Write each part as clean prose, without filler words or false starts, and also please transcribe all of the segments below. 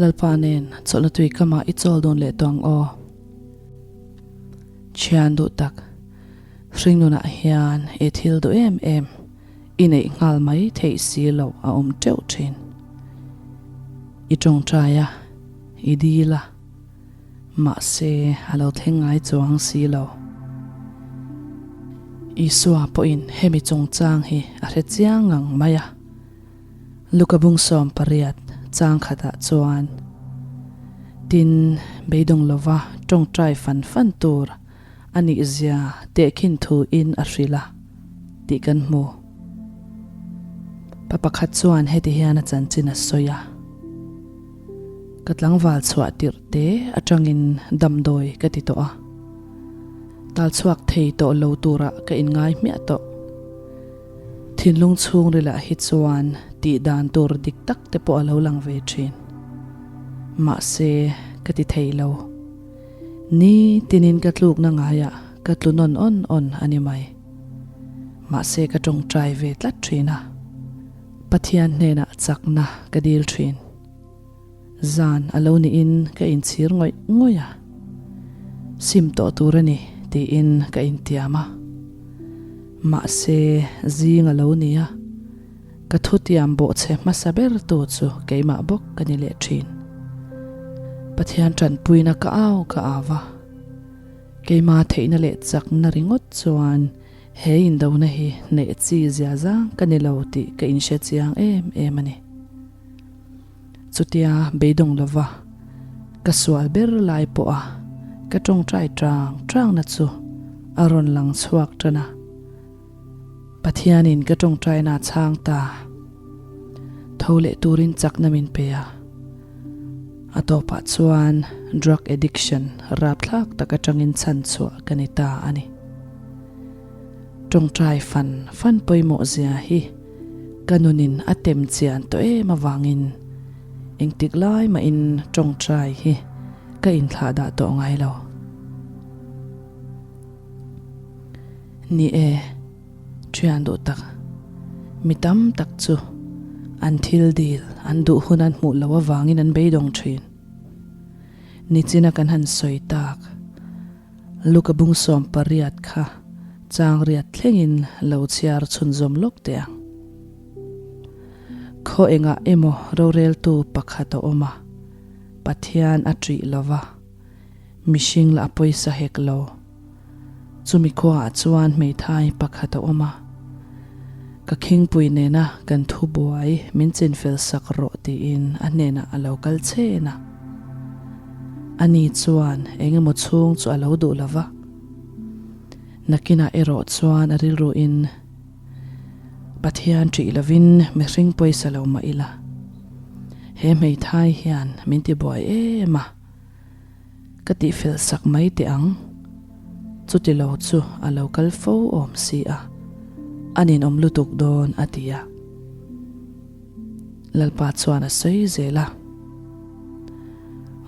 Lalpa nen chawlhna tui kamah i chawl dawn leh tawh ang aw. Thian duh tak, hringnunah hian i thil duh em em i neih nghal mai theih si loh a awm teuh thin. I tawngtai a, i dil a, mahse a lo thleng ngai chuang si lo. Isua pawhin hemi chungchang hi a hre chiang ngang mai a. Luka bung 18 chang khatah chuan, Tin, beidawng lova tawngtai fan fan tur a nihzia tehkhin thuin a hrilh a tih kan hmu. Pa pakhat chuan heti hian a chanchin a sawi a, Ka tlangval chhuah tirh te atangin damdawi ka ti tawh a, tal chhuak thei tawh lo turah ka inngai hmiah tawh. Thinlung chhungrilah hi chuan tih dan tur dik tak te pawh a lo lang ve thin. Mahse, ka ti thei lo. Ni tinin ka tlukna ngaiah ka tlu nawn awn awn a ni mai. Mahse ka tawngtai ve tlat thin a, Pathian hnenah chakna ka dil thin. Zan a lo niin ka inchhir ngawih ngawih a, sim tawh tur a ni tiin ka intiam a. Mahse zing a lo ni a, ka thutiam bawhchhe hmasa ber tu chu keimah bawk ka ni leh thin. Pathian tanpuina ka au ka au a, keimah theihna leh chakna ringawt chuan he indona hi hneh chi zia zang ka ni lo tih ka inhre chiang em em a ni. Chutia beidawng lova ka sual ber lai pawha ka tawngtai tang tangna chu a rawn lang chhuak tan a. Pathianin ka tawngtaina a chhang ta. Tho leh turin chakna min pe a. A tawpah chuan drug addiction rapthlak tak atangin chhan chhuah ka ni ta a ni. Tawngtai fan fan pawimawh zia hi ka nunin a tem chian tawh em avangin engtik lai mahin tawngtai hi ka inthlah dah tawh ngai lo. Ni e, thian duh tak, mi tam tak chu an thil dil an duh hun an hmuh loh avangin an beidawng thin. Nichina kan han sawi tak. Luka bung 18 kha chang riat thlengin lo chhiar chhunzawm lawk teh ang. Khaw engah emaw roreltu pakhat a awm a, Pathian a ṭih lo va, mihring lah a pawisa hek lo. Chumi khuaah chuan hmeithai pakhat a awm a, Ka khingpui nena kan thubuai min chinfel sak rawh tiin a hnenah a lo kal chen a. Ani chuan eng emaw chhung chu a lo duh lo va, nakinah erawh chuan a rilruin, Pathian ṭih lovin mihring pawisa lo mah ila, he hmeithai hian min ti buai em a, ka tihfel sak mai teh ang, chuti lo chu a lo kal fo awm si a, a ninawm lutuk dawn a ti a. Lalpa chuan a sawi zel a.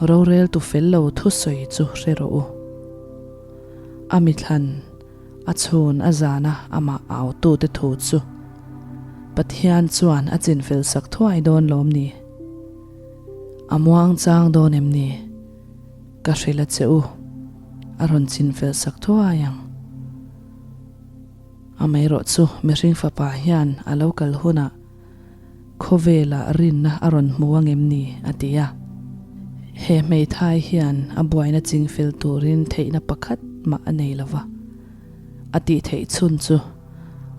Rorel tu fel lo thusawi chu hre rawh u. A mithlan, a chhun, a zana amah autute thu chu Pathian chuan a chinfel sak thuai dawn lawm ni? A muang chang dawn em ni? Ka hrilh a che u, a rawn chinfel sak thuai ang. Amaherawh chu mihring fapa hian a lo kal hunah Khawvelah rinna a rawn hmu angem ni? a ti a. He hmeithai hian a buaina chingfel turin theihna pakhat mah a nei lo va, a tih theih chhun chu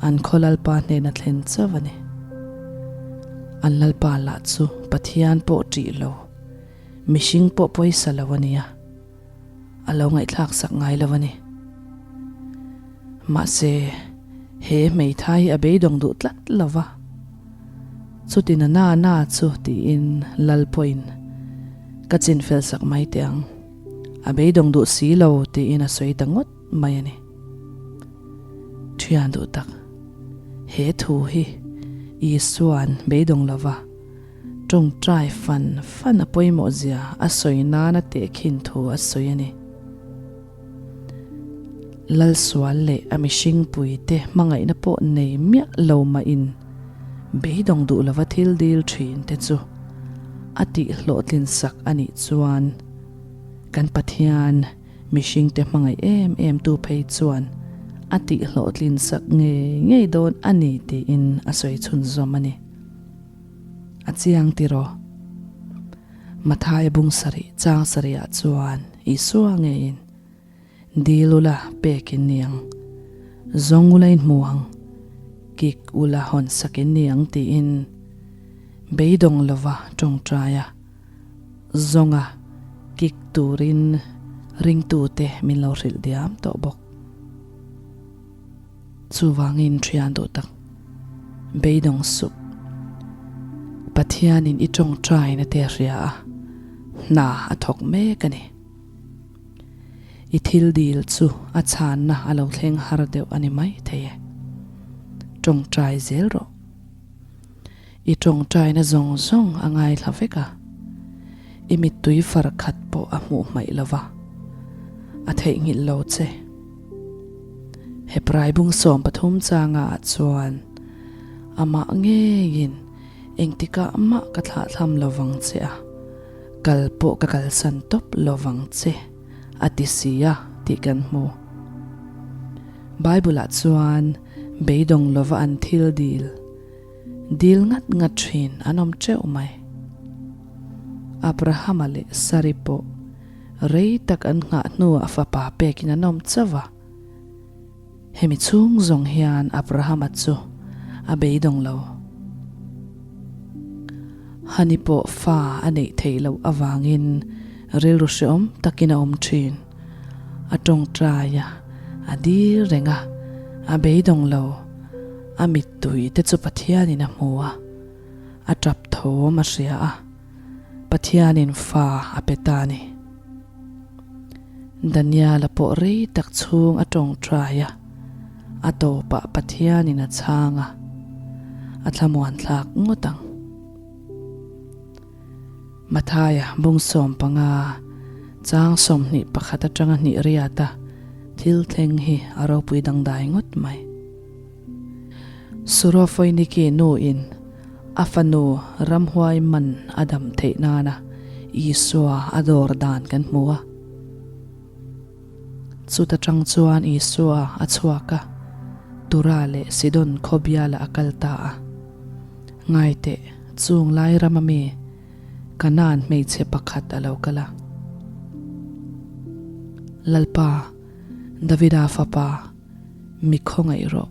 an khaw lalpa hnena thlen chauh a ni. An lalpa lah chu Pathian pawh ṭih lo, mihring pawh pawisa lo a nia. A lo ngaihthlak sak ngai lo a ni. Mahse, he hmeithai hi a beidawng duh tlat lo va. Chuti na na na chu tiin lal pawhin ka chinfel sak mai teh ang. A beidawng duh si lo tiin a sawi ta ngawt mai a ni. Thian duh tak, he thu hi Isua'n beidawng lo va. Tawngtai fan fan a pawimawh zia a sawi nana tehkhin thu a sawi a ni. Lalsual leh a mihringpuite hmangaihna pawh nei miah lo mahin beidawng duh lova thil dil thin te chu a tihhlawhtlin sak a nih chuan kan Pathian mihringte hmangaih em em tu phei chuan a tihhlawhtlin sak ngei ngei dawn a ni tiin a sawi chhunzawm a ni. A chiang tiraw? Mathaia bung sarih chang sarihah chuan Isua ngeiin Dil ula pek in ni ang, zawng ula in hmu ang, kik ula hawn sak in ni ang tiin beidawng lova tawngtai a, zawnga kik turin ringtute min lo hrilh diam tawh bawk. Chuvangin thian duh tak, beidawng suh. Pathianin i tawngtaina te a hria a, hna a thawk mek a ni. I thil dil chu a chhanna a lo thleng har deuh a ni mai thei e. Tawngtai zel rawh. I tawngtaina zawng zawng a ngaithla vek a, i mittui far khat pawh a hmuh hmaih lo va, a theihnghilh lo che. Hebrai bung 13 changa ah chuan amah ngeiin engtikah mah ka thlahthlam lo vang che a. Kal pawh ka kalsan tawp lo vang che, a ti si a tih kan hmu. Bible-ah chuan beidawng lova an thil dil, dil ngat ngat thin an awm teuh mai. Abrahama leh Sari pawh rei tak an nghah hnuah fapa pekin an awm chauh a. Hemi chhung zawng hian Abrahama chu a beidawng lo. Hani pawh fa a neih theih loh avangin rilru hreawm takin a awm thin. A tawngtai a, a dil reng a, a beidawng lo. A mittui te chu Pathianin a hmu a, a tap thawm a hria a, Pathianin fa a pe ta a ni. Daniela pawh rei tak chhung a tawngtai a, a tawpah Pathianin a chhang a, a thlamuan thlak ngawt ang. Mathaia bung 15, chang 21 atanga hnih riata thil thleng hi a ropui dangdai ngawt mai. Surofoiniki nuin a fanu ramhuai man a dam theih nana Isua a dawr dan kan hmu a. Chuta tang chuan Isua a chhuak a, Tura leh Sidon khaw bialah a kal ta a. Ngaiteh, chung lai rama mi Kanaan hmeichhe pakhat a lo kal a. Lalpa, Davida fapa, Mi khawngaih rawh.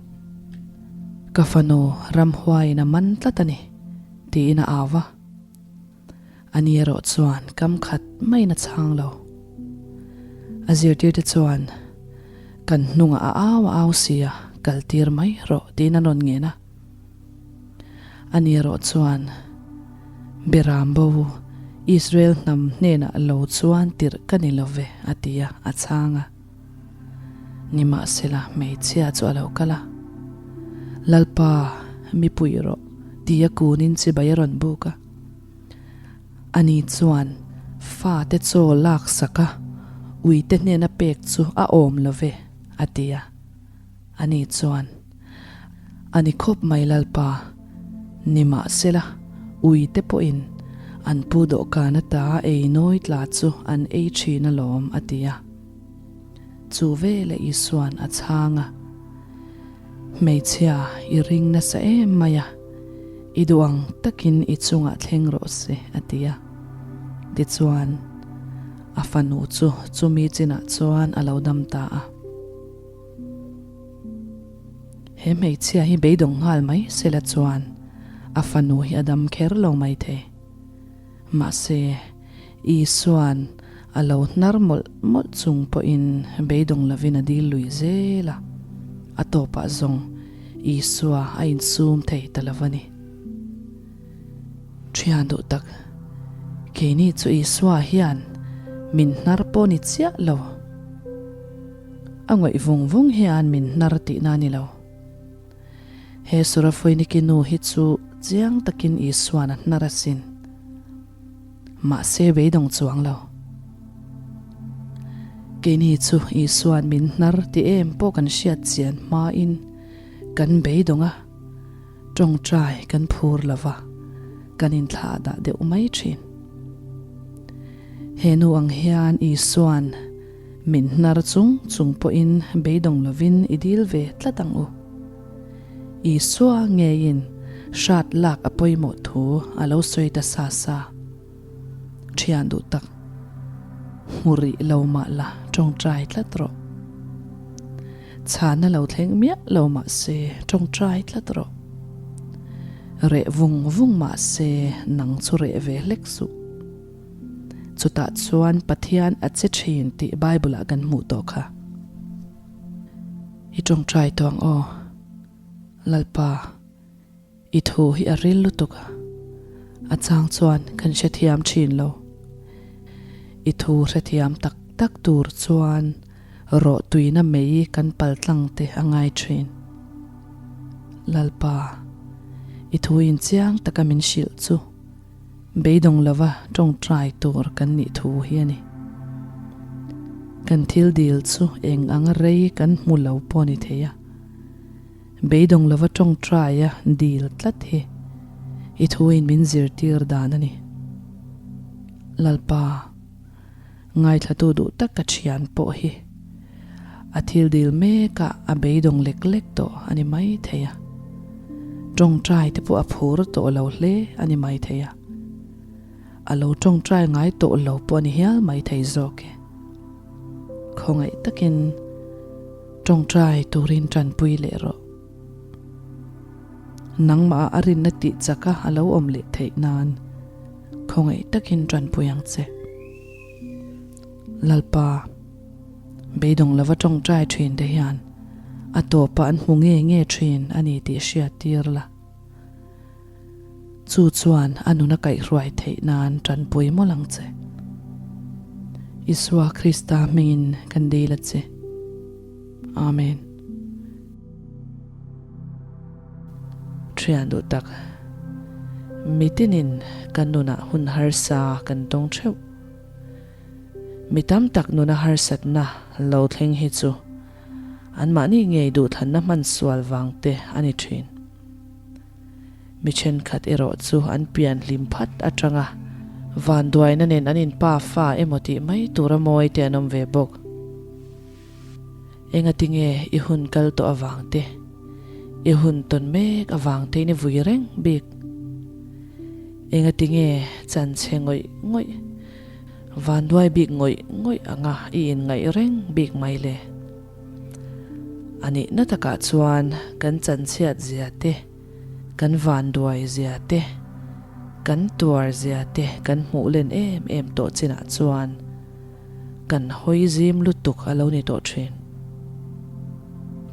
Ka fanu ramhuaiin a man tlat a ni, tiin a au va. Ani erawh chuan kam khat maiin a chhang lo. A zirtirte chuan, Kan hnungah a au a au si a, kal tir mai rawh, tiin an rawn ngen a. Ani erawh chuan, Beram bo, Israel hnam hnenah lo chuan tirh ka ni lo ve, a ti a, a chhang a. Nimahsela hmeichhia chu a lo kal a, Lalpa, mi pui rawh, tia kunin chibai a rawn buk a. Ani chuan fate chaw lak sak a, uite hnena pek chu a awm lo ve, a ti a. Ani chuan, A ni khawp mai Lalpa, nimahsela uite pawhin an pu dawhkan ata ei nawi tla chu an ei thin alawm, a ti a. Chu veleh Isua'n a chhang a, Hmeichhia, i ring nasa em mai a, i duh ang takin i chungah thleng rawh se, a ti a. Tichuan, a fanu chu chumi chinah chuan a lo dam ta a. He hmeichhia hi beidawng nghal mai sela chuan a fanu hi a dam kher lo maithei. Mahse, Isua'n a lo hnar mawlh mawlh chung pawhin beidawng lovin a dil lui zel a, a tawpah zawng Isua a insum thei ta lo a ni. Thian duh tak, keini chu Isua hian min hnar pawh ni chiah lo. A ngawih vung vung hian min hnar tihna a ni lo. He Surafoiniki nu hi chu chiang takin Isua'n a hnar asin. Mahse beidawng chuang lo. Keini chu Isua'n min hnar ti em pawh kan hriat chian hmain kan beidawng a, tawngtai kan phur lo va, kan inthlah dah deuh mai thin. He nu ang hian Isua'n min hnar chung chung pawhin beidawng lovin i dil ve tlat ang u. Isua ngeiin hrat lak a pawimawh thu a lo sawi ta sa sa. Thian duh tak, hmu rih lo mah la tawngtai tlat rawh. Chhana lo thleng miah lo mah se tawngtai tlat rawh. Reh vung vung mah se nang chu reh ve hlek suh. Chutah chuan Pathian a che thin tih Bible ah kan hmuh tawh kha. I tawngtai tawh ang aw. Lalpa. I thu hi a ril lutuk a, a chang chuan kan hrethiam thin lo. I thu hrethiam tak tak tur chuan rawh tuina mei kan pal tlang te a ngai thin. Lalpa, i thu in chiang taka min hrilh chu beidawng lova tawngtai tur kan nih thu hi a ni. Kan thil dil chu eng anga rei kan hmu lo pawh ni thei a. Beidawng lova tawngtaia dil tlat hi i thuin min zirtir dan a ni. Lalpa, ngaithlatu duh tak ka thian pawh hi a thil dil mekah a beidawng lek lek tawh a ni mai thei a. Tawngtai te pawh a phur tawh lo hle a ni mai thei a. A lo tawngtai ngai tawh lo pawh a ni hial mai thei zawk e. Khawngaih takin. Tawngtai turin tanpui leh rawh. Nangmah a rinna tih chaka a lo awm leh theih nan khawngaih takin tanpui ang che. Lalpa, beidawng lova tawngtai thin te hian a tawpah an hmu nge nge thin a ni tih hriat tir la. Chu chuan a nun a kaihhruai theih nan tanpui mawlh ang che. Isua Krista hmingin kan dil a che. Amen. Thian duh tak, mitinin kan nunah hun harsa kan tawng theuh. Mi tam tak nuna harsatna lo thleng hi chu anmahni ngei duhthlanna hman sual vang te a ni thin. Mi thenkhat erawh chu an pian hlim phat atanga vanduaina nen an inpa fa emaw tih mai tura mawi te an awm ve bawk. Engati nge i hun kal tawh avang te, i hun tawn mek avang te in i vui reng bik? Engati nge chanchhe ngawih ngawih, vanduai bik ngawih ngawih anga i inngaih reng bik mai le? A nihna takah chuan kan chanchhiat zia te, kan vanduai zia te, kan tuar zia te kan hmuh len em em tawh chinah chuan kan hawi zim lutuk a lo ni tawh thin.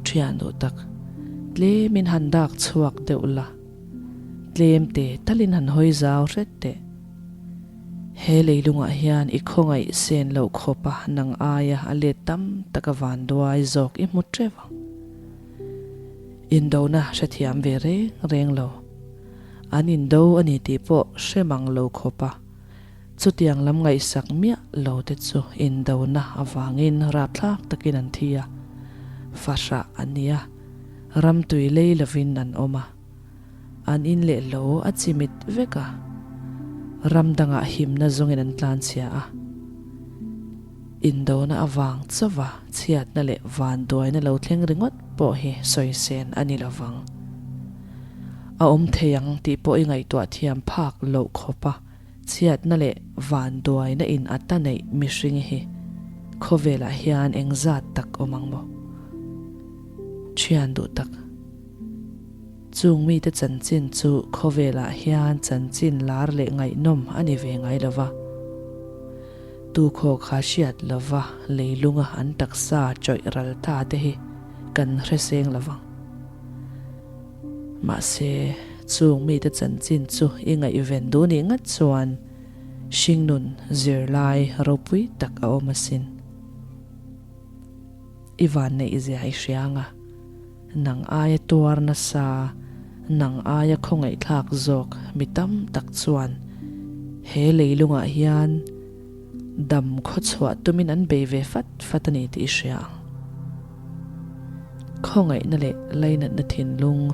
Thian duh tak, tlemin han dak chhuak deuh la, tlem te talin han hawi zau hret teh. He leilungah hian i khawngaih sen loh khawpa nang aia a let tam tak a vanduai zawk i hmu teuh ang. Indona hrethiam ve reng reng lo. An indo a ni tih pawh hre mang lo khawpa chutiang lam ngaihsak miah lo te chu indona avangin rapthlak takin an thi a, fahrah an ni a, ramtui lei lovin an awm a. An in leh lo a chimit vek a, ram dangah himna zawngin an tlanchhia a. Indona avang chauva chhiatna leh vanduaina lo thleng ringawt pawh hi sawisen a ni lovang. A awm thei ang tih pawh i ngaihtuah thiam phak loh khawp a. Chhiatna leh vanduaina in a ta neih mihring hi khawvelah hian engzat tak awm ang maw? Thian duh tak. Chung mite chanchin chu khawvelah hian chanchin lar leh ngaihnawm a ni ve ngai lo va. Tu khaw kha hriat lova leilunga an taksa chawih ral ta te hi kan hre seng lo vang. Mahse, chung mite chanchin chu i ngaihven duh nih ngat chuan hringnun zirlai ropui tak a awm asin. I vanneih zia i hria anga, nang aia tuar nasa, nang aia khawngaihthlak zawk mi tam tak chuan he leilungah hian Dam khawchhuah tumin an bei ve fat fat a ni tih i hria ang. Khawngaihna leh lainatna thinlung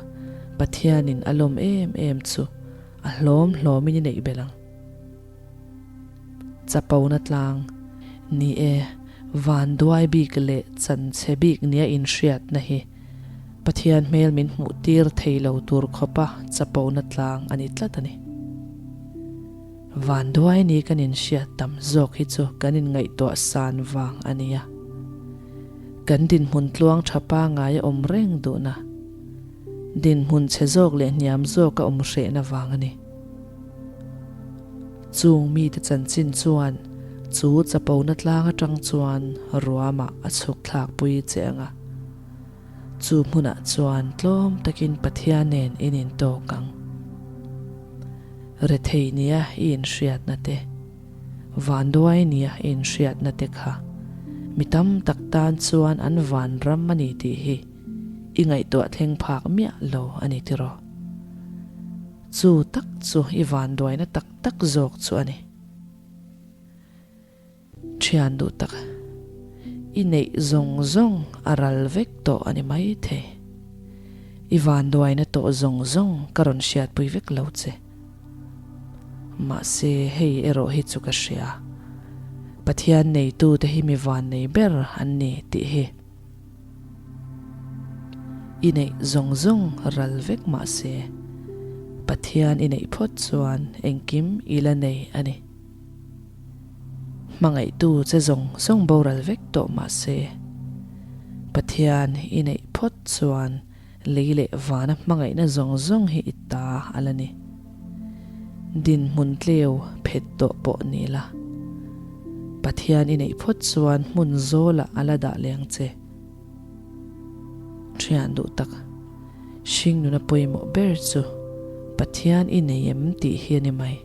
Pathianin a lawm em em chu a hlawm hlawmin i neih belh ang. Chapona tlang. Ni e, vanduai bik leh chanchhe bik nia inhriatna hi Pathian hmel min hmuh tir thei lo tur khawpa chapona tlang a ni tlat a ni. Vanduai ni kan inhriat tam zawk hi chu kan inngaihtuah san vang a nia. Kan dinhmun tluang tha pangngai a awm reng duhna, dinhmun chhe zawk leh hniam zawk a awm hrehna vang a ni. Chung mite chanchin chuan chu chapona tlang atang chuan ruamah a chhuk thlakpui che ang a. Chu hmunah chuan tlawm takin Pathian nen in intawk ang. Rethei nia i inhriatna te, vanduai nia i inhriatna te kha mi tam tak tan chuan an vanram a ni tih hi i ngaihtuah thleng phak miah lo a ni tiraw? Chu tak chu i vanduaina tak tak zawk chu a ni. Thian duh tak, i neih zawng zawng a ral vek tawh a ni maithei. I vanduaina tawh zawng zawng ka rawn hriatpui vek lo che. Mahse hei erawh hi chu ka hria, Pathian neitute hi mi vannei ber an ni tih hi. I neih zawng zawng ral vek mahse, Pathian i neih phawt chuan engkim i la nei a ni. Hmangaihtu che zawng zawng boral vek tawh mahse, Pathian i neih phawt chuan lei leh vana hmangaihna zawng zawng hi i ta a la ni. Dinhmun tleu phet tawh pawh ni la, Pathian i neih phawt chuan hmun zawlah a la dah leng che. Thian duh tak, hringnuna pawimawh ber chu Pathian i nei em tih hi a ni mai.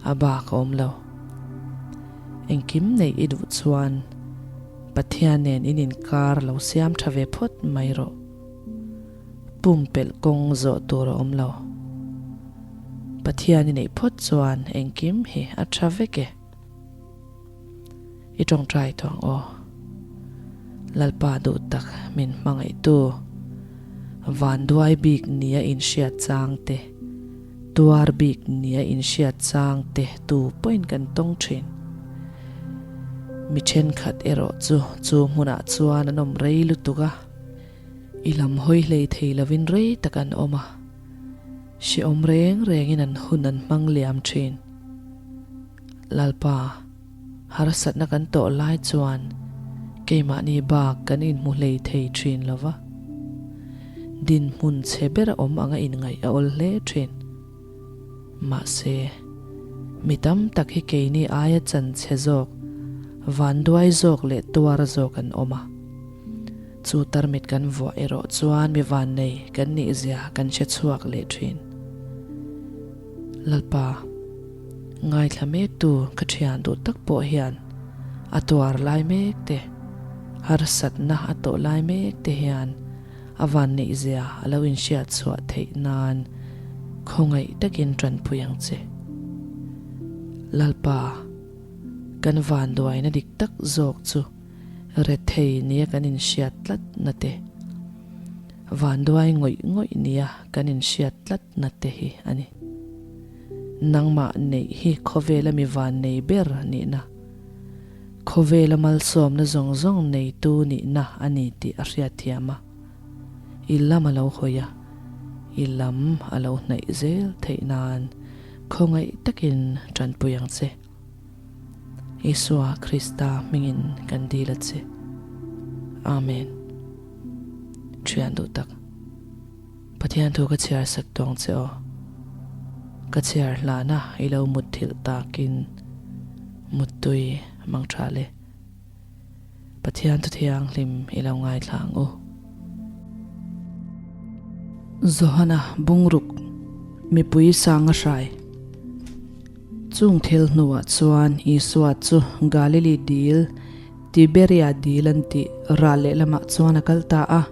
A bak a awm lo. Engkim neih i duh chuan Pathian nen in inkar lo siam tha ve phawt mai rawh. Pumpelh kawng zawh tur a awm lo. Pathian i neih phawt chuan engkim hi a tha vek e. I tawngtai tawh ang aw. Lalpa duh tak min hmangaihtu, vanduai bik nia inhriat chang te, tuar bik nia inhriat chang te tu pawhin kan tawng thin. Mi thenkhat erawh chu chu hmunah chuan an awm rei lutuk a, i lam hawi hlei thei lovin rei tak an awm a, hrehawm reng rengin an hun an hmang liam thin. Lalpa, harsatna kan tawh lai chuan keimahni bak kan inhmu hlei thei thin lo va. Dinhmun chhe ber a awm anga inngaih a awl hle thin. Mahse, mi tam tak hi keini aia chan chhe zawk, vanduai zawk leh tuar zawk an awm a. Chu tarmit kan vuah erawh chuan mi vannei kan nihzia kan hre chhuak leh thin. Lalpa, ngaithla mektu ka thian duh tak pawh hian a tuar lai mek te, harsatna a tawh lai mek te hian a vanneihzia a lo inhriat chhuah theih nan khawngaih takin tanpui ang che. Lalpa, kan vanduaina dik tak zawk chu rethei nia kan inhriat tlat na te, vanduai ngawih ngawih nia kan inhriat tlat na te hi a ni. Nangmah neih hi khawvela mi van nei ber nihna, khawvela malsawmna zawng zawng neitu nihna a ni tih a hriatthiam a. I lam a lo hawi a, i lam a lo hnaih zel theih nan khawngaih takin tanpui ang che. Isua Krista hmingin kan dil a che. Amen. Thian duh tak. Pathian thu ka chhiar sak tawng che aw. Ka chhiar hlana i lo mutthilh takin muttui mang tha le. Pathian thu thianghlim i lo ngaithla ang u. Johana bungruk mipui sanga hrai. Chung thil hnuah chuan Isua chu Galili dil, Tiberia dil an tih ral lehlamah chuan a kal ta a.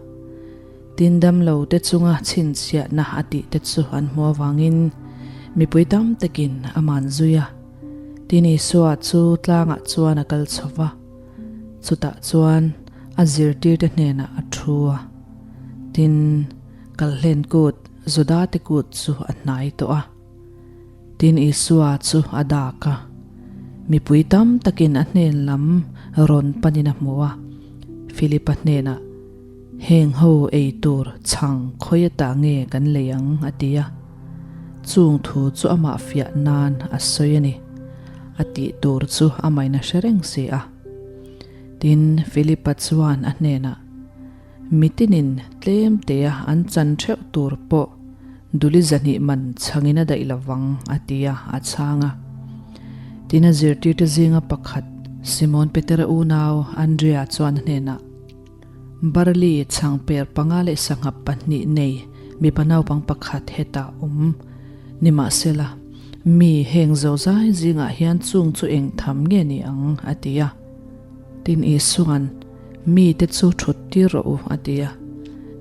Tin damlo te chunga chhinchhiahna a tih te chu an hmu avangin mipui tam takin a man zui a. Tin Isua chu tlangah chuan a kal chho va, chutah chuan a zirtirte hnenah a thu a. Tin, Kalhlen kut, Judate kut chu a hnai tawh a. Tin Isua chu a dak a. Mipui tam takin a hnen lam rawn panin a hmu a. Philipa hnenah, Heng ho ei tur chhang khawi atah nge kan lei ang? a ti a. Chung thu chu amah fiah nan a sawi a ni. A tih tur chu amahin a hre reng si a. Tin, Philipa chuan a hnenah, Mitinin tlem tea an chan theuh tur pawh duli zahnih man chhangin a daih lovang, a ti a, a chhang a. Tin, a zirtirte zinga pakhat, Simon Petera unau Andrea chuan a hnenah, Barley chhangper panga leh sangha pahnih nei mipa naupang pakhat hetah awm. Nimahsela, mi heng zozai zingah hian chung chu eng tham nge ni ang? a ti a. Tin Isua'n, Mite chu thut tir rawh u, a ti a.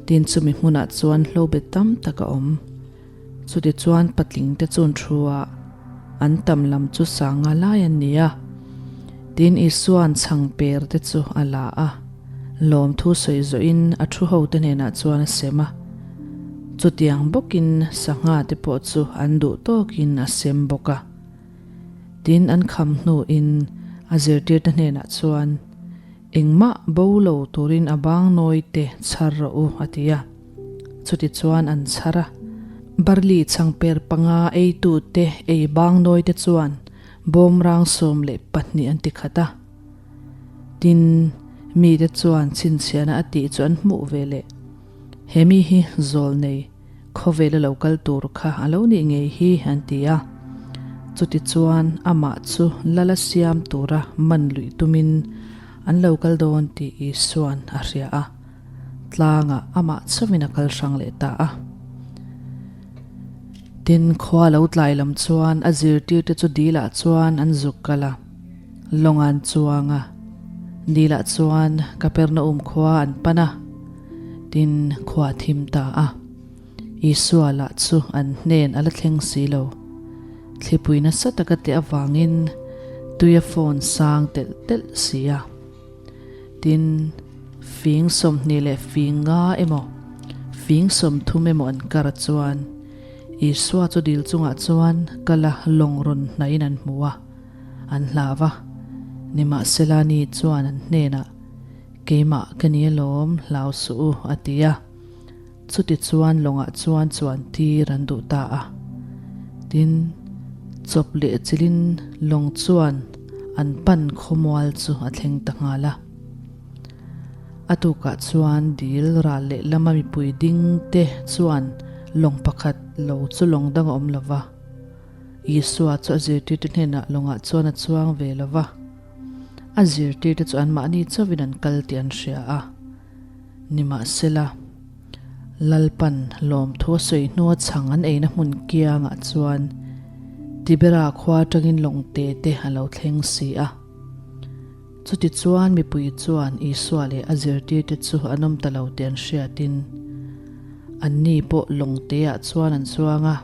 Tin chumi hmunah chuan hlobet tam tak a awm. Chutichuan patlingte chuan thu a, an tam lam chu sanga lai an ni a. Tin Isua'n chhangper te chu a la a, lawmthu sawi zawhin a thu hote hnenah chuan a sem a. Chutiang bawkin sangha te pawh chu an duh tawkin a sem bawk a. Tin an kham hnuin a zirtirte hnenah chuan, Engmah bo lo turin a bang nawi te chhar rawh u, a ti a. Chutichuan an chhar a. Barley chhangper panga eitute ei bang nawi te chuan bawmrang 12 an ti khat a. Tin, mite chuan chhinchhiahna a tih chu an hmuh ve leh. He mi hi zawl nei. Khawvela lo kal tur kha a lo nih ngei hi an ti a. Chutichuan amah chu lala siam tura man luih tumin an lo kal dawn tih Isua'n a hria a. Tlangah amah chauhin a kal hrang leh ta a. Tin, khua lo tlai lam chuan a zirtirte chu dilah chuan an zuk kal a, lawng an chuang a. Dilah chuan Kapernaum khua an pan a. Tin, khua a thim ta a. Isua lah chu an hnen a la thleng si lo. Thlipui nasa taka teh avangin tui a phone sang telh telh si a. Tin, fing 20 leh fing nga emaw, fing 30 emaw an kar chuan Isua chu dil chungah chuan kal a lawng rawn hnaihin an hmu a, an hlau a. Nimahsela ni chuan an hnenah, Keimah ka ni alawm, hlau suh u, a ti a. Chutichuan lawngah chuan chuan tir an duh ta a. Tin, chawp leh chilhin lawng chuan an pan khawmual chu a thleng ta nghal a. A tukah chuan dil ral leh lama mipui ding te chuan lawng pakhat lo chu lawng dang a awm lo va. Isua chu a zirtirte hnenah lawngah chuan a chuang ve lo va. A zirtirte chu anmahni chauhin an kal tih an hria a. Nimahsela, Lalpan lawmthu a sawi hnua chhang an eina hmun kiangah chuan Tibera khua atangin lawng te te a lo thleng si a. Chutichuan mipui chuan Isua leh a zirtirte chu an awm ta lo tih an hriatin, anni pawh lawng teah chuan an chuang a,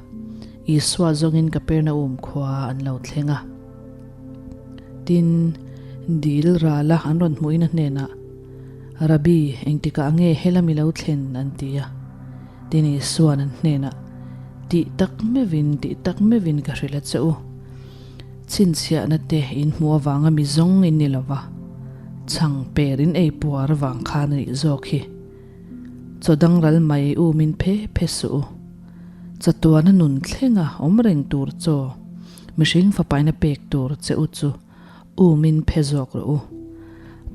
Isua zawngin Kapernaum khua an lo thleng a. Tin, dil rala an rawn hmuhin a hnenah, Rabbi, engtikah nge helami lo thlen? an ti a. Tin, Isua'n an hnenah, Tih tak meuhin, tih tak meuhin ka hrilh a che u. Chhinchhiahna te in hmuh avanga mi zawng in ni lo va, chhang per in ei puar vang khan a nih zawk hi. Chaw dang ral mai u min phe phe suh u. Chatuana nun thlenga awm reng tur chaw. Mihring fapaina pek tur che u chu u min phe zawk rawh u.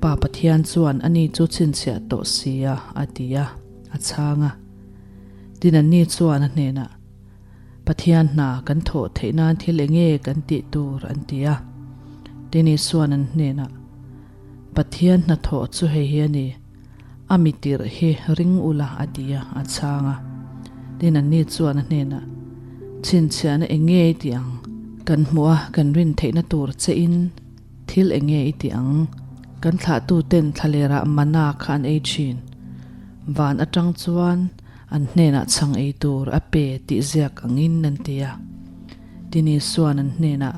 Pa Pathian chuan ani chu chhinchhiah tawh si a, a ti a, a chhang a. Tin anni chuan a hnenah, Pathian hna kan thawh theih nan thil eng nge kan tih tur? an ti a. Tin Isua'n an hnenah, Pathian hnathawh chu hei hi a ni. A mi tirh hi ring ula a ti a, a chhang a. Tin anni chuan a hnenah, Chhinchhiahna eng nge i tih ang? Kan hmuh a, kan rin theihna tur che in thil eng nge i tih ang? Kan thlahtuten thlalerah mana kha an ei thin. Van atang chuan an hnenah chhang ei tur a pe tih ziak angin an ti a. Tin Isua'n an hnenah,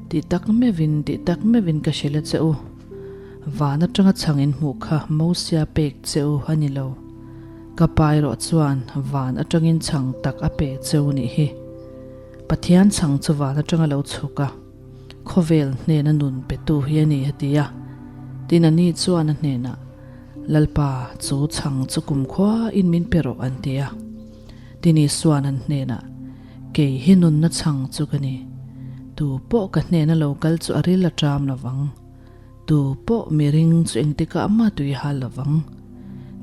Tih tak meuhin, tih tak meuhin ka hrilh a che u. Van atanga chhang in hmuh kha Mosia pek che u a ni lo. Ka pa erawh chuan van atangin chhang tak a pe che u nih hi. Pathian chhang chu van atanga lo chhuk a. Khawvel hnena nun petu hi a ni, a ti a. Tin, ani chuan a hnenah, Lalpa, chu chhang chu kumkhuain min pe rawh, an ti a. Tin, Isua'n an hnenah, Kei hi nunna chhang chu ka ni. Tu pawh ka hnena lo kal chu a ril a ṭam lo vang. Tu pawh miring chu engtikah mah tui hal lo vang.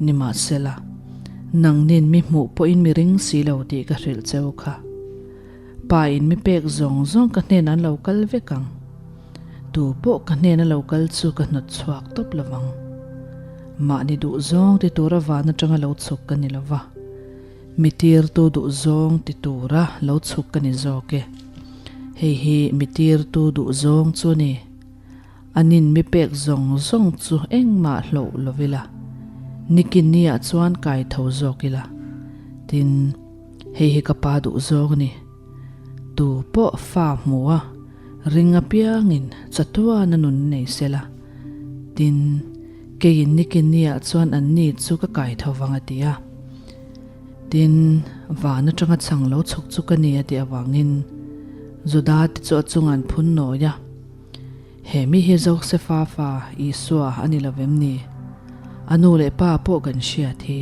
Nimahsela, nangnin mi hmuh pawhin mi ring si lo tih ka hrilh cheu kha. Pa in mi pek zawng zawng ka hnenah an lo kal vek ang. Tu pawh ka hnena lo kal chu ka hnawt chhuak tawp lo vang. Mahni duh zawng ti tura van atanga lo chhuk ka ni lo va. Mi tirtu duh zawng ti tura lo chhuk ka ni zawk e. Hei hi mi tirtu duh zawng chu a ni. Anin mi pek zawng zawng chu engmah hloh lo ila, nikinni ah chuan kai tho zawk ila. Tin, hei hi ka pa duh zawng a ni. Tu pawh fa hmu a, ring apiangin chatuan a nun nei sela. Tin, keiin nikinni ah chuan anni chu ka kai tho vang a ti a. Tin, van atanga chhang lo chhuk chu ka ni a tih avangin Juda te chu a chungah an phun nawi a. He mi hi Josefa fa Isua a ni lo vem ni? A nu leh pa pawh kan hriat hi.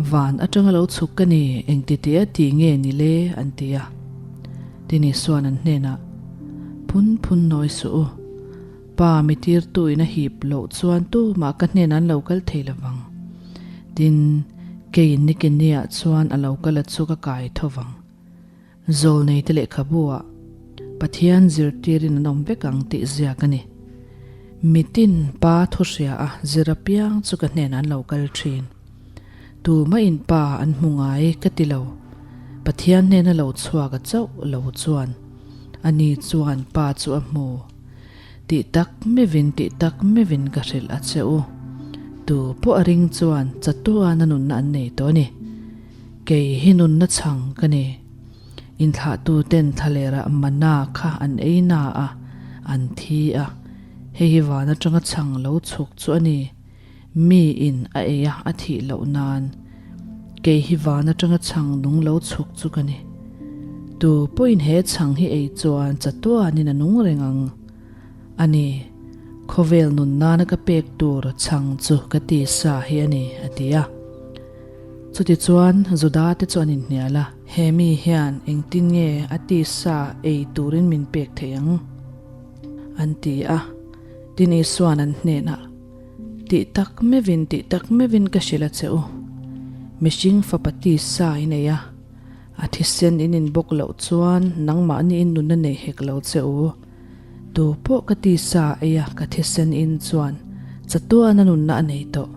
Van atanga lo chhuk ka ni, engti tih a ti nge ni le? an ti a. Tin Isua'n an hnenah, Phun phun nawi suh u. Pa mi tirtuin a hip loh chuan tumah ka hnenah an lo kal thei lo vang. Tin, keiin nikinniah chuan a lo kal a chu ka kai tho vang. Zawlneite lehkhabu-ah Pathian zirtirin an awm vek ang tih ziak a ni. Mitin Pa thu hria a zir apiang chu ka hnenah an lo kal thin. Tumah-in Pa an hmu ngai ka ti lo. Pathian hnena lo chhuak a chauh lo chuan ani chuan Pa chu a hmu. Tih tak mevin tih tak mevin ka hrilh a che u. Tu pawh a ring chuan chatuan a nunna an nei tawh a ni. Kei hi nunna chhang ka ni. Inthlahtuten thlalerah mana kha an ei na a, an thi a. Hei hi van atanga chhang lo chhuk chu a ni. Mi in a ei a, a thih loh nan. Kei hi van atanga chhang nung lo chhuk chu ka ni. Tu pawhin he chhang hi ei chuan chatuanin a nung reng ang. A ni, khawvel nun nana ka pek tur chhang chu ka tisa hi a ni, a ti a. Chutichuan, Juda-te chu an inhnial a. He mi hian engtin nge a tisa ei turin min pek theih ang? An ti a. Tin Isua'n an hnenah, Tih tak meuhin, tih tak meuhin ka hrilh a che u. Mihring fapa tisa in ei a, a thisen in inbawk loh chuan nangmahni in nunna nei hek lo che u. Tu pawh ka tisa ei a ka thisen in chuan chatuan a nunna a nei tawh.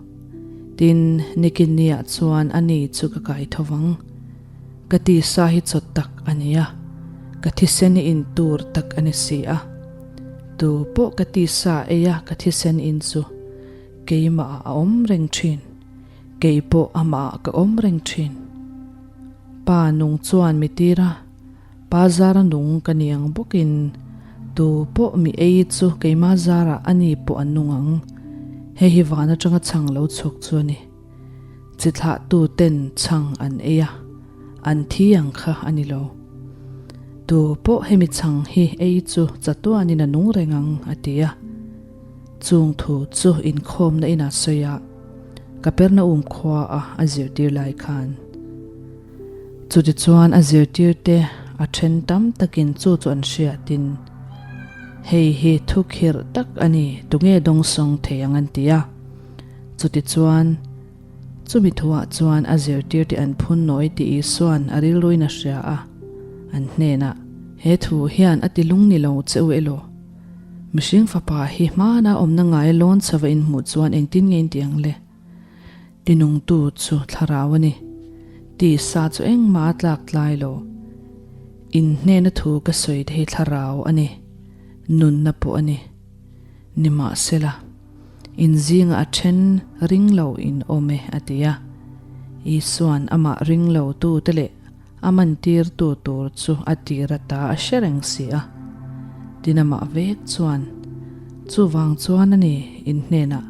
Tin, nikinniah chuan a ni chu ka kai tho vang. Ka tisa hi chaw tak a ni a, ka thisen hi in tur tak a ni si a. Tu pawh ka tisa ei a ka thisen in chu keimah ah a awm reng thin, kei pawh amah ah ka awm reng thin. Pa nung chuan mi tir a. Pa zara nung ka ni ang bawkin tu pawh mi ei chu keima zarah a ni pawh an nung ang. Hei hi van atanga chhang lo chhuk chu a ni. Chi thlahtu ten chhang an ei a, an thi ang kha a ni lo. Tu pawh hemi chhang hi ei chu chatuanin a nung reng ang a ti a. Chung thu chu inkhawmna inah sawi a, Kapernaum khua a a zirtir lai khan. Chutichuan a zirtirte a then tam takin chu chu an hriatin, Hei hi thu khirh tak a ni, tunge dawngsawng thei ang an ti a. Chutichuan, chumi thuah chuan a zirtirte an phun nawi tih Isua'n a rilruin a hria a, an hnenah, He thu hian a ti lung ni lo che u elaw? Mihring fapa hi hmana awmna ngai lawn chhova inhmuh chuan engtin nge in ti ang le? Tinungtu chu thlarau a ni. Tisa chu engmah a tlak tlai lo. In hnena thu ka sawi te hi thlarau a ni, nunna pawh a ni. Nimahsela, in zingah a then ring lo in awm e, a ti a. Isua'n amah ring lo tute leh a mantirtu tur chu a tir ata a hre reng si a. Tin amah vek chuan, Chuvang chuan a ni, in hnenah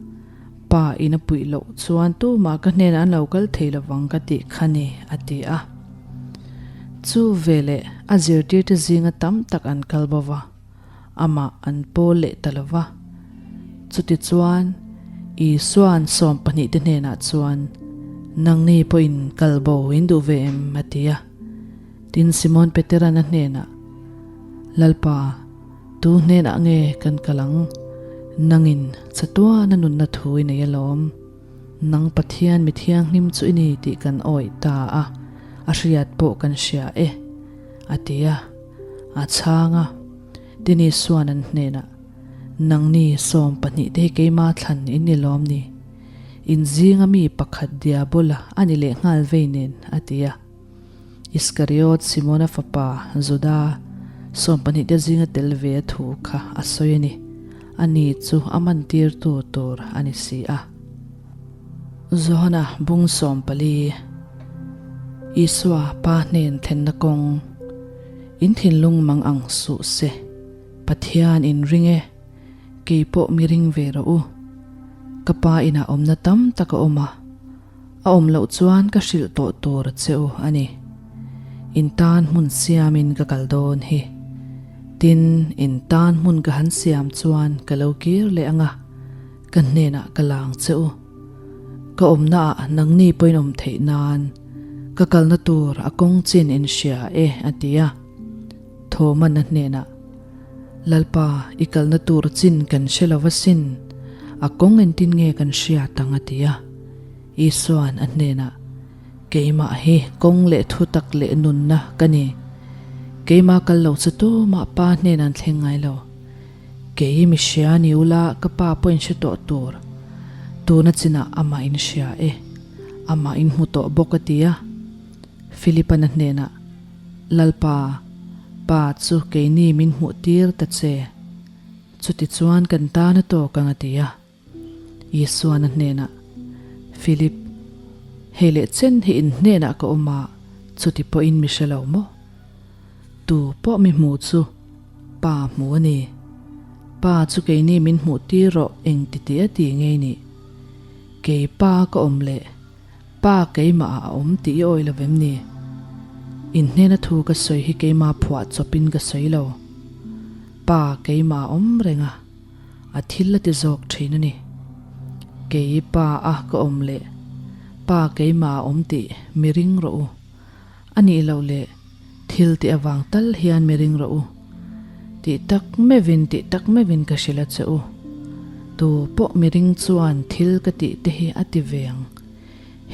Pa in a puih loh chuan tumah ka hnenah an lo kal thei lovang ka tih kha ni, a ti a. Chu veleh a zirtirte zinga tam tak an kal bo va. Amah an pawl leh ta lo va. Chutichuan, Isua'n sawmpahnihte hnenah chuan, Nangni pawhin kal bo in duh ve em? a ti a. Tin, Simon Petera'n a hnenah, Lalpa, tu hnenah nge kan kal ang? Nangin chatuana nunna thu i nei alawm. Nang Pathian mi thianghlim chu i ni tih kan awih ta a, a hriat pawh kan hria e, a ti a. A chhang a, Tin Isua'n an hnenah, Nangni 12 te hi keima thlan in ni lawm ni? In zinga mi pakhat Diabola a ni leh nghal vei nen, a ti a. Iskariot Simona fapa Juda 12 te zinga tel ve a thu kha a sawi a ni. Ani chu a mantirtu tur a ni si a. Johana bung 14, Isua Pa hnen thlenna kawng, In thinlung mang ang suh se, Pathian in ring e, kei pawh mi ring ve rawh u. Ka Pa inah awmna tam tak a awm a. A awm loh chuan ka hrilh tawh tur che u a ni. In tan hmun siamin ka kal dawn hi. Tin, in tan hmun ka han siam chuan ka lo kir leh ang a, ka hnenah ka lang che u. Ka awmnaah nangni pawhin awm theih nan ka kalna tur a kawng chin in hria e, a ti a. Thawmana hnenah, Lalpa, i kalna tur chin kan hre lo va sin, a kawng entin nge kan hriat ang a ti a. Isua'n a hnenah, Keimah hi kawng leh thutak leh nunna ka ni. Keimah kal lo chu tumah Pa hnenah an thleng ngai lo. Kei mi hria ni ula ka Pa pawhin hre tawh tur. Tuna chinah amah in hria e, amah in hmu tawh bawk a ti a. Philipa'n a hnenah, Lalpa, Pa chu keini min hmuh tir ta che. Chutichuan kan tan a tawk ang a ti a. Isua'n a hnenah, Philip, hei leh chen hi in hnenah ka awm a, chuti pawhin mi hre lo maw? Tu pawh mi hmu chu Pa hmu a ni. Pa chu keini min hmuh tir rawh eng ti tih a ti ngei nih. Kei Pa ka awm leh Pa keimah ah a awm tih i awih lo vem ni? In hnena thu ka sawi hi keimah phuah chawpin ka sawi lo. Pa keimah a awm reng a, a thil a ti zawk thin a ni. Kei Pa a ka awm leh Pa keimah a awm tih mi ring rawh u. A nih loh leh thil tih avang tal hian mi ring rawh u. Tih tak meuhin tih tak meuhin ka hrilh a che u. Tu pawh mi ring chuan thil ka tih te hi a ti ve ang.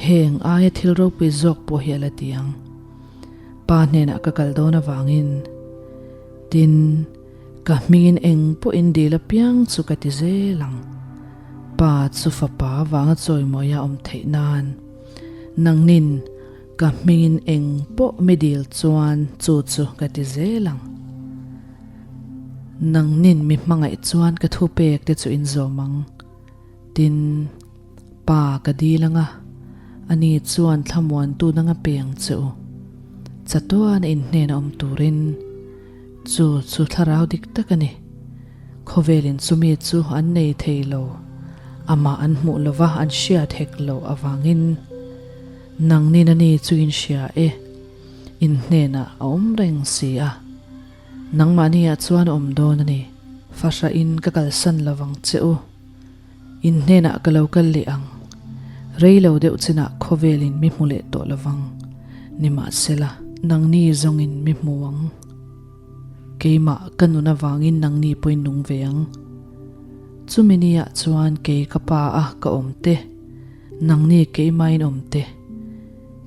Heng aia thil ropui zawk pawh hi a la ti ang. Pa hnenah ka kal dawn avangin. Tin, ka hmingin eng pawhin dil apiang chu ka ti zel ang. Pa chu fapa avanga chawimawia awm theih nan. Nangnin Ka hmingin eng pawh mi dil chuan chu chu ka ti zel ang. Nangnin mi hmangaih chuan ka thupek te chu in zawm ang. Tin, Pa ka dil ang a, ani chuan thlamuantu dang a pe ang che u. Chatuan a inhnen a awm turin chu chu thlarau dik tak a ni. Khawvelin chumi chu an nei thei lo, amah an hmuh lova an hriat hek loh avangin. Nangnin a ni chu in hria e, in hnenah a awm reng si a, nangmahni ah chuan a awm dawn a ni. Fahrahin ka kalsan lo vang che u, in hnenah ka lo kal leh ang, rei lo deuh chinah khawvelin mi hmu leh tawh lo vang, nimahsela nangni zawngin mi hmu ang. Keimah ka nun avangin nangni pawhin nung ve ang. Chumi niah chuan kei ka pa a ka awm te, Nangni keimahin awm te,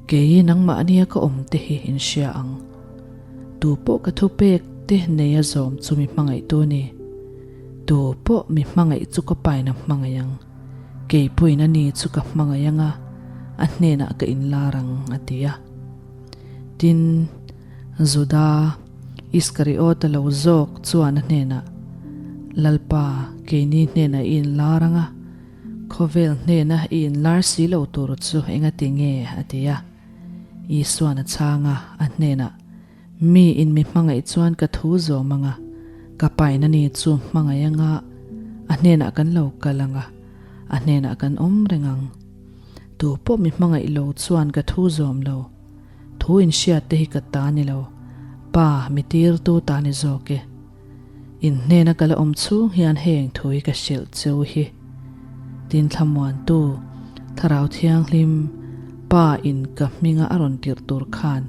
kei nangmahnia ka awm te hi in hria ang. Tu pawh ka thupek te nei a zawm chu mi hmangaihtu a ni. Tu pawh mi hmangaih chu ka pain a hmangaih ang. Kei pawhin a ni chu ka hmangaih ang a, a hnenah ka inlar ang, a ti a. Tin, Juda Iskariota lo zawk chuan a hnenah, Lalpa, keini hnenah i inlar ang a, Khawvel hnena i inlar si lo tur chu engati nge? a ti a. Isua'n a chhang a, a hnenah, Mi in mi hmangaih chuan ka thu zawm ang a, ka pain a ni chu hmangaih ang a, a hnenah kan lo kal ang a, a hnenah kan awm reng ang. Tu pawh mi hmangaih lo chuan ka thu zawm lo. Thu inhriat te hi ka ta ni lo, Pa mi tirtu ta ni zawk e. In hnena ka la awm chhung hian heng thu hi ka hrilh cheu hi. Tin thlamuantu, Thlarau Thianghlim, Pa in ka hminga a rawn tirh tur khan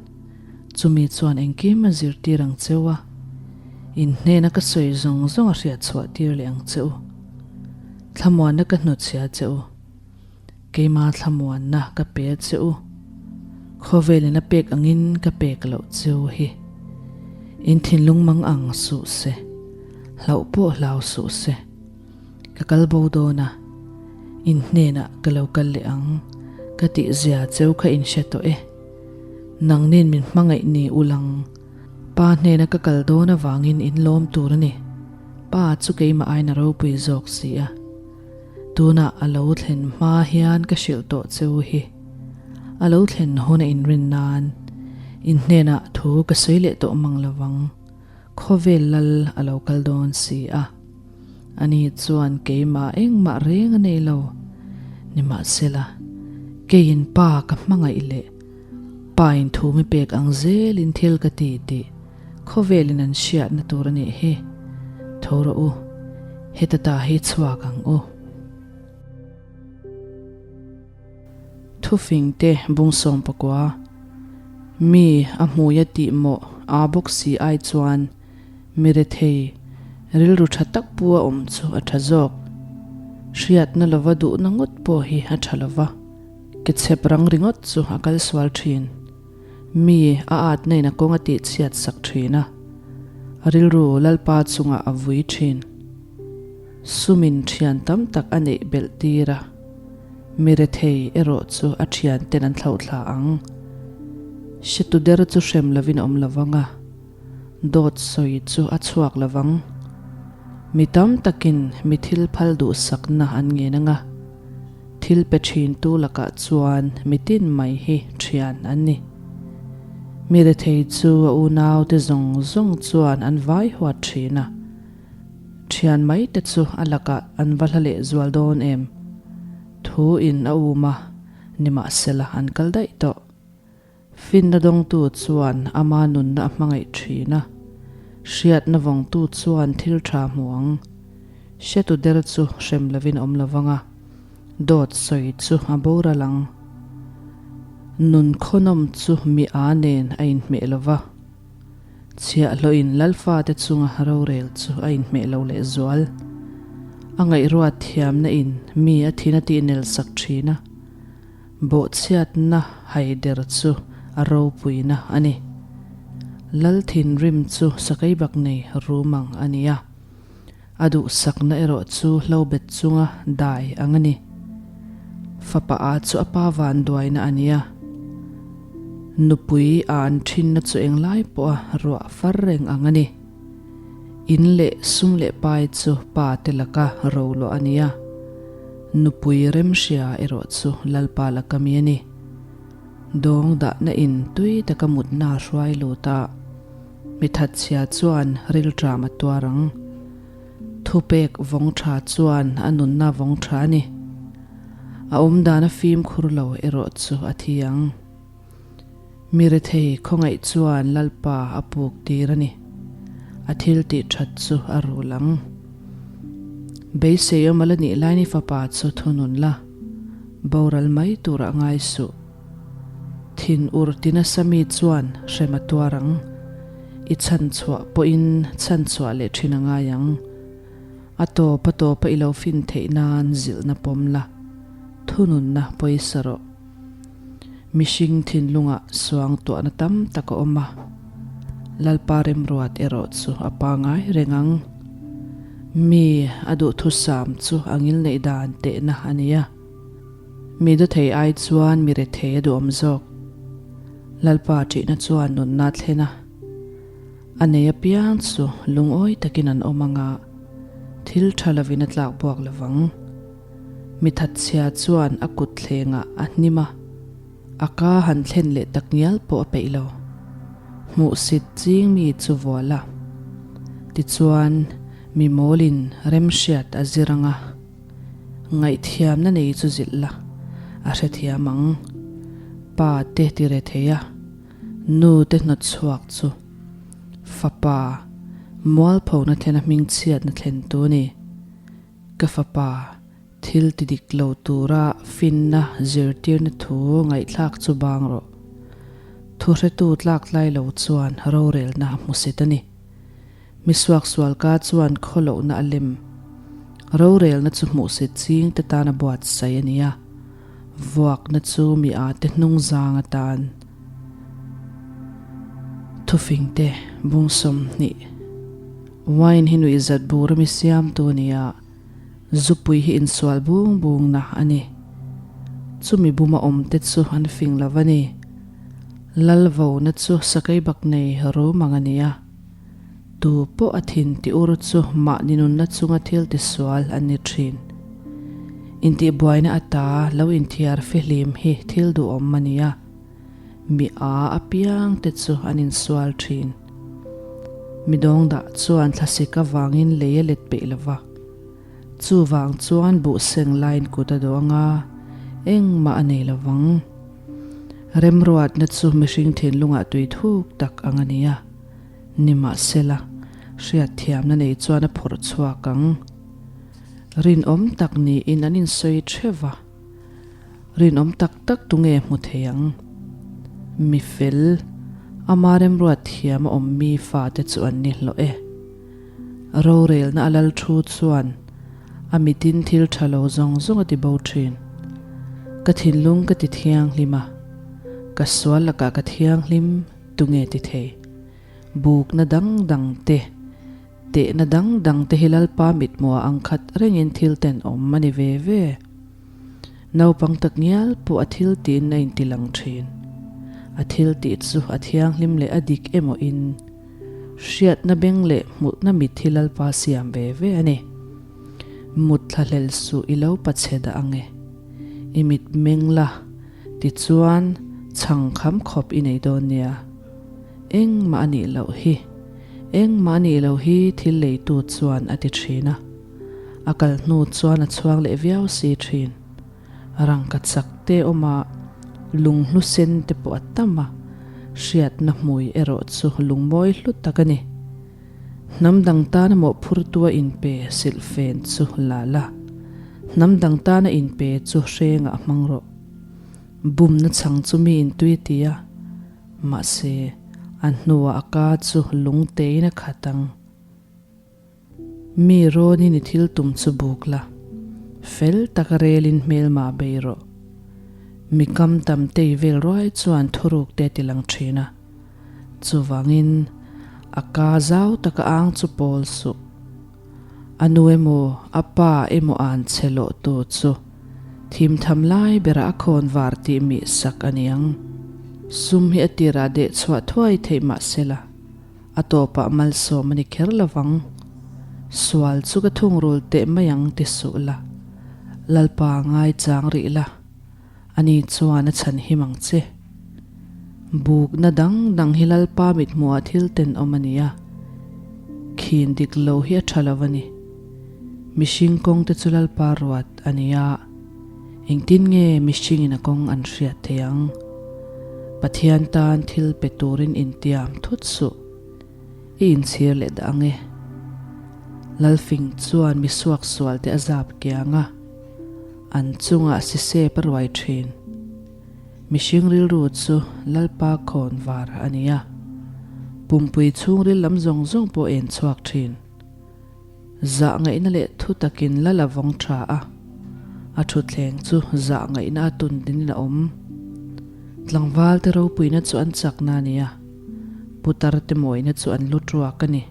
chumi chuan engkim a zirtir ang cheu a, in hnena ka sawi zawng zawng a hriat chhuah tir leh ang che u. Thlamuanna ka hnutchhia che u. Keima thlamuanna ka pe che u. Khawvelin a pek angin ka pek loh che u hi. In thinlung mang ang suh se, hlauh pawh hlau suh se. Ka kal bo dawn a, in hnenah ka lo kal leh ang, ka tih zia cheu kha in hre tawh e. Nangnin min hmangaih ni ulang, Pa hnena ka kal dawn avangin in lawm tur a ni. Pa chu keimah aiin a ropui zawk si a. Tunah a lo thlen hma hian ka hrilh tawh che u hi. A lo thlen hun a inrin nan in hnenah thu ka sawi leh tawh mang lo vang. Khawvel lal a lo kal dawn si a. Ani chuan keimah engmah reng a nei lo. Nimahsela, keiin Pa ka hmangaih leh Pa in thu mi pek ang zelin thil ka ti tih Khawvelin an hriatna tur a nih hi. Tho rawh u, heta ta hi chhuak ang u. Thufing te bung 19, Mi a hmui a tih mawh aa bawk si ai chuan mi rethei rilru tha tak pu a awm chu a tha zawk. Hriatna lova duhna ngawt pawh hi a tha lova, ke chhep rang ringawt chu a kal sual thin. Mi a atna in a kawng a tih chhiat sak thin a, a rilru Lalpa chungah a vui thin. Sumin thian tam tak a neih belh tir a, mi rethei erawh chu a thian ten an thlauhthla ang. Hretu der chu hrem lovin a awm lovang a, dawt sawi chu a chhuak lovang. Mi tam takin mi thil phal duhsakna an ngen ang a. Thil pe thintu lakah chuan mitin mai hi thian an ni. Mi rethei chu a unaute zawng zawng chuan an vai huat thin a, thian mai te chu a lakah an va hla leh zual dawn em? Thu in a um a, nimahsela an kal daih tawh. Finna dawngtu chuan ama nunna a hmangaih thin a, hriatna vawngtu chuan thil tha hmu ang. Hretu der chu hrem lovin awm lo vang a, dawt sawi chu a boral ang. Nun khawnawm chu mi a nen a inhmeh lo va, chhiahhlawhin Lalfate chunga rorel chu a inhmeh lo lehzual. A ngaihruat thiamna in mi a thin a tihnel sak thin a. Bawhchhiatna haider chu a ropuina a ni. Lal thinrim chu sakeibak nei rum ang a ni a, a duhsakna erawh chu hlobet chunga dai ang a ni. Fapa a chu a pa vanduaina a ni a, nupui a an thinna chu englai pawha ruah far reng ang a ni. In leh sum leh pai chu pa te laka roluah a ni a, nupui remhria erawh chu Lalpa laka mi a ni. Dawng dahna in tui taka mutna a hruai lut a, mi thatchhia chuan rilṭam a tuar ang. Thupek vawng ṭha chuan a nunna vawng ṭha a ni. A awmdana fimkhur lo erawh chu a thi ang. Mi rethei khawngaih chuan Lalpa a puk tir a ni. A thil tih that chu a rul ang. Beisei awm a la nih lain i fapa chu thunun la, boral mai turah ngai suh. Thin ur ti nasa mi chuan hrem a tuar ang. I chhanchhuah pawhin chhanchhuah leh thin a ngai ang. A tawp a tawpa i lo fin theih nan zilhna pawm la, thununna pawisa rawh. Mihring thinlungah suangtuahna tam tak a awm a, Lalpa remruat erawh chu a pangai reng ang. Mi a duhthusam chu a ngilneih dan tehna a ni a, mi dawthei ai chuan mi rethei a duhawm zawk. Lalpa ṭihna chuan nunna a thlen a, a nei apiang chu lungawi takin an awm ang a, thil ṭha lovin a tlak buak lo vang. Mi thatchhia chuan a kut thlengah a hnim a, a ka han thlen leh tak ngial pawh a peih lo. Hmuhsit ching mi chu vual a. Tichuan, mi mawlin remhriat a zir ang a, ngaihthiamna nei chu zilh la, a hrethiam ang. Pa te ti re thei a, nu te hnawtchhuak chu fapa. Mualphona thlena hmingchhiatna thlentu a ni. Ka fapa, thil ti dik lo tura finna zirtirna thu ngaihthlak chu bang rawh. Thuhretu tlak tlai lo chuan rorelna a hmusit a ni. Mi suaksual ka chuan khawlohna a lem. Rorelna chu hmuhsit ching te tan a buatsaih a ni a, vuakna chu mi â te hnung zang atan. Thufing te bung 20. Wine hi nuihzat bur a mi siamtu a ni a, zupui hi insual bung bungna a ni. Chumi buma awm te chu an fing lo va ni. Lalvona chu sakei bak nei rum ang a ni a. Tu pawh a thin ti ur chu mahni nunna chunga thil tisual an ni thin. Intihbuaina ata lo inthiar fihlim hi thil duhawm a ni a, mi a apiang te chu an insual thin. Mi dawngdah chuan thlasik avangin lei a let peih lo va, chuvang chuan buhseng laiin kut a dawh anga engmah a nei lo vang. Remruatna chu mihring thinlungah tui thuk tak ang a ni a. Nimahsela, hriatthiamna nei chuan a phawrh chhuak ang. Rinawm tak niin an insawi theuh va, rinawm tak tak tunge hmu thei ang? Mi fel, ama remruat thiam a awm mi fate chu an ni hlawh e. Rorelna a lal thu chuan a mitin thil tha lo zawng zawng a ti bo thin. Ka thinlung ka ti thianghlim a, ka sual lakah ka thianghlim. Tunge ti thei? Bukna dang dang te, tehna dang dang te hi Lalpa mithmuha ang khat rengin thil tenawm a ni ve ve. Naupang tak ngial pawh a thil tiin a inti lang thin. A thil tih chu a thianghlim leh a dik emaw in hriatna beng leh hmuhna mit hi Lalpa siam ve ve a ni. Mut thlahlel suh i lo pachhe dah ang e. I mit meng la. Tichuan, chhang kham khawp i nei dawn nia. Engmah a nih loh hi. Engmah a nih loh hi thil leitu chuan a ti thin a. A kal hnu chuan a chhuang leh viau si thin. Rangka chak te awm a, lunghlu sen te pawh a tam a, hriatna hmui erawh chu lungmawi hlu tak a ni. Hnam dang tana mawhphurtua inpe silhfen chu la la. Hnam dang tana inpe chu hrengah hmang rawh. Bumna chhang chu mi intui a ti a, mahse, a hnuah a ka chu lung tein a khat ang. Mi rawnin i thil tum chu buk la, fel taka relin hmelmah bei rawh. Mi kam tam tei vel ruai chuan thuruk te a ti lang thin a. Chuvangin, a ka zau taka ang chu pawl suh. A nu emaw, a pa emaw an che lawh tu chu thim tham lai berah a khawn var tih mih sak a ni ang. Sum hi a tirah deh chhuah thuai theih mah sela, a tawpah malsawm a ni kher lo vang. Sual chu ka thungrul teh mai ang ti suh la, Lalpa ngaichang rih la. Ani chuan a chhan him ang che. Bukna dang dang hi Lalpa mithmuhah thil tenawm a ni a, khin dik lo hi a tha lo a ni. Mihring kawng te chu Lalpa ruat a ni a, engtin nge mihringin a kawng an hriat thei ang? Pathian tan thil pe turin intiam thut suh, i inchhir leh dah ang e. Lalfing chuan mi suaksual te a zap kiang a. An chungah sisep a ruai thin. Mihring rilru chu Lalpa khawn var a ni a, pumpui chhungril lam zawng zawng pawh en chhuak thin. Zah ngaihna leh thu takin lal a vawng tha a, a thutthleng chu zah ngaihna a tun dinin a awm. Tlangval te ropuina chu an chakna a ni a, putar te mawina chu an lu tuak a ni.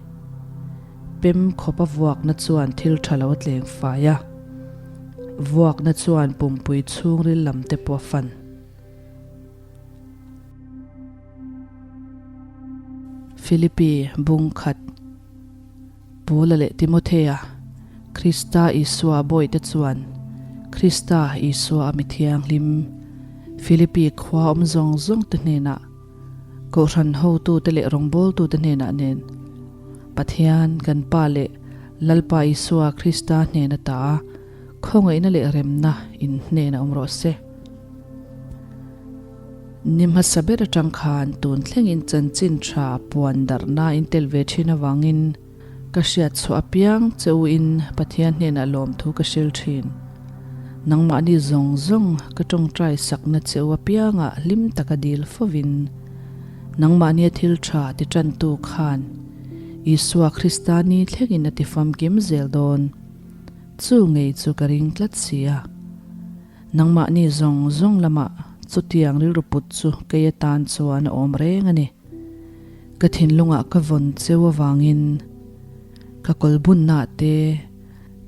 Pem khawpa vuakna chuan thil tha lo a tleng fai a, vuakna chuan pumpui chhungril lam te pawh a fan. Philippi bung khat Paula leh Timothea, Krista Isua bawihte chuan Krista Isua a mi thianghlim Philippi khua awm zawng zawng te hnenah Kohhran hotute leh rawngbawltute hnenah nen Pathian kan Pa leh Lalpa Isua Krista hnen ata khawngaihna leh remna in hnen a awm rawh se. Ni hmasa ber atang khan tun thlengin chanchin tha puan darhna in tel ve thin avangin. Ka hriat chhuah apiang che u in Pathian hnenah lawmthu ka hril thin. Nangmahni zawng zawng ka tawngtai sakna che u apiangah hlim taka dil fovin, nangmahnia thil tha ti tantu khan Isua Krista ni thlengin a ti famkim zel dawn. Chu ngei chu ka ring tlat si a. Nangmahni zawng zawng lamah chutiang rilru put chu kei atan chuan a awm reng a ni. Ka thinlungah ka vawn cheu avangin ka kawlbunnaah te,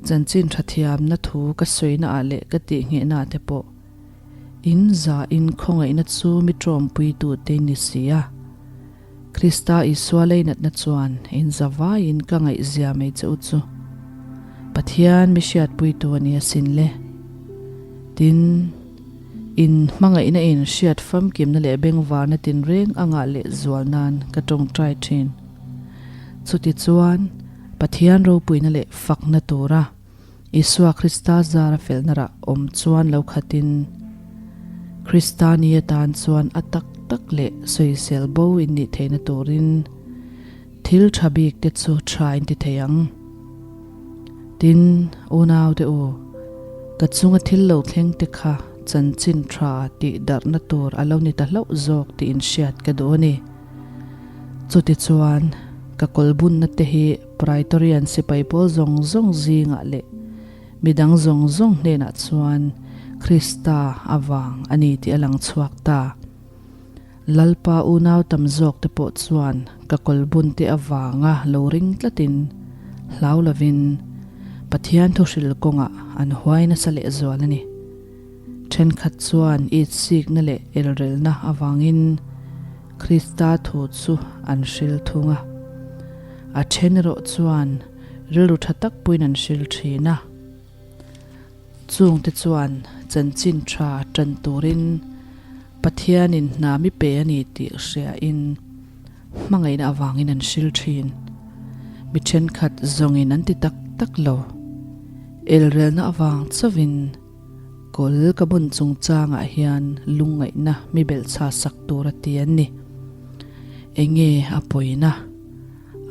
chanchin tha thiamna thu ka sawinaah leh ka tihnghehnaah te pawh in zahin khawngaihna chu mi tawmpuitute in ni si a. Krista Isua leinatna chuan in zavaiin ka ngaihzia mai che u chu Pathian mi hriatpuitu a ni asin le. Tin, in hmangaihna in hriat famkimna leh bengvarna tinreng a ngah leh zual nan ka tawngtai thin. Chutichuan, Pathian ropuina leh fakna tura Isua Krista zara felna rah awm chuan lo khatin, Krista ni atan chuan a tak tak leh sawisel bo in nih theihna turin thil tha bik te chu tha in ti thei ang. Tin, unau te u, ka chunga thil lo thleng te kha chanchin tha tih darhna tur a lo ni ta hlauh zawk tih in hriat ka duh a ni. Chutichuan, ka kawlbunna te hi Praetorian sipai pawl zawng zawng zingah leh midang zawng zawng hnenah chuan Krista avang a ni tih a lang chhuak ta. Lalpa unau tam zawk te pawh chuan ka kawlbun te avanga lo ring tlatin hlau lovin Pathian thuhril kawngah an huai nasa lehzual a ni. Thenkhat chuan itsikna leh elrelna avangin Krista thu chu an hril thung a. A then erawh chuan rilru tha tak puiin an hril thin a. Chungte chuan chanchin tha tan turin Pathianin hna mi pe a ni tih hriain hmangaihna avangin an hril thin. Mi thenkhat zawngin an ti tak tak lo. Elrelna avang chauhin Kawl ka bun chungchangah hian lungngaihna mi belhchha sak tur a ti an ni. Enge a pawina?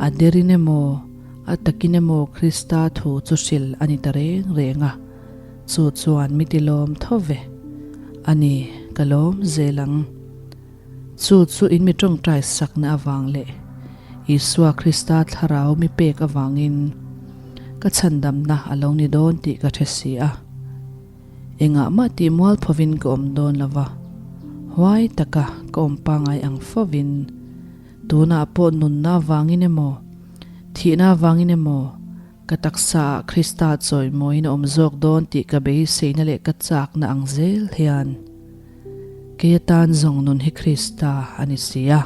A derin emaw, a takin emaw Krista thu chu hril a ni ta reng reng a, chu chuan mi ti lawm tho ve. A ni, ka lawm zel ang. Chu chu in mi tawngtai sakna avang leh Isua Krista thlarau mi pek avangin ka chhandamna a lo ni dawn tih ka hre si a. Engah mah tih mual phovin ka awm dawn lo va, huai taka ka awm pangai ang fovin tunah pawh nunna avangin emaw, thihna avangin emaw ka taksaah Krista chawimawiin a awm zawk dawn tih ka beiseina leh ka chakna ang zel hian Kei atan zawng nun hi Krista a ni si a,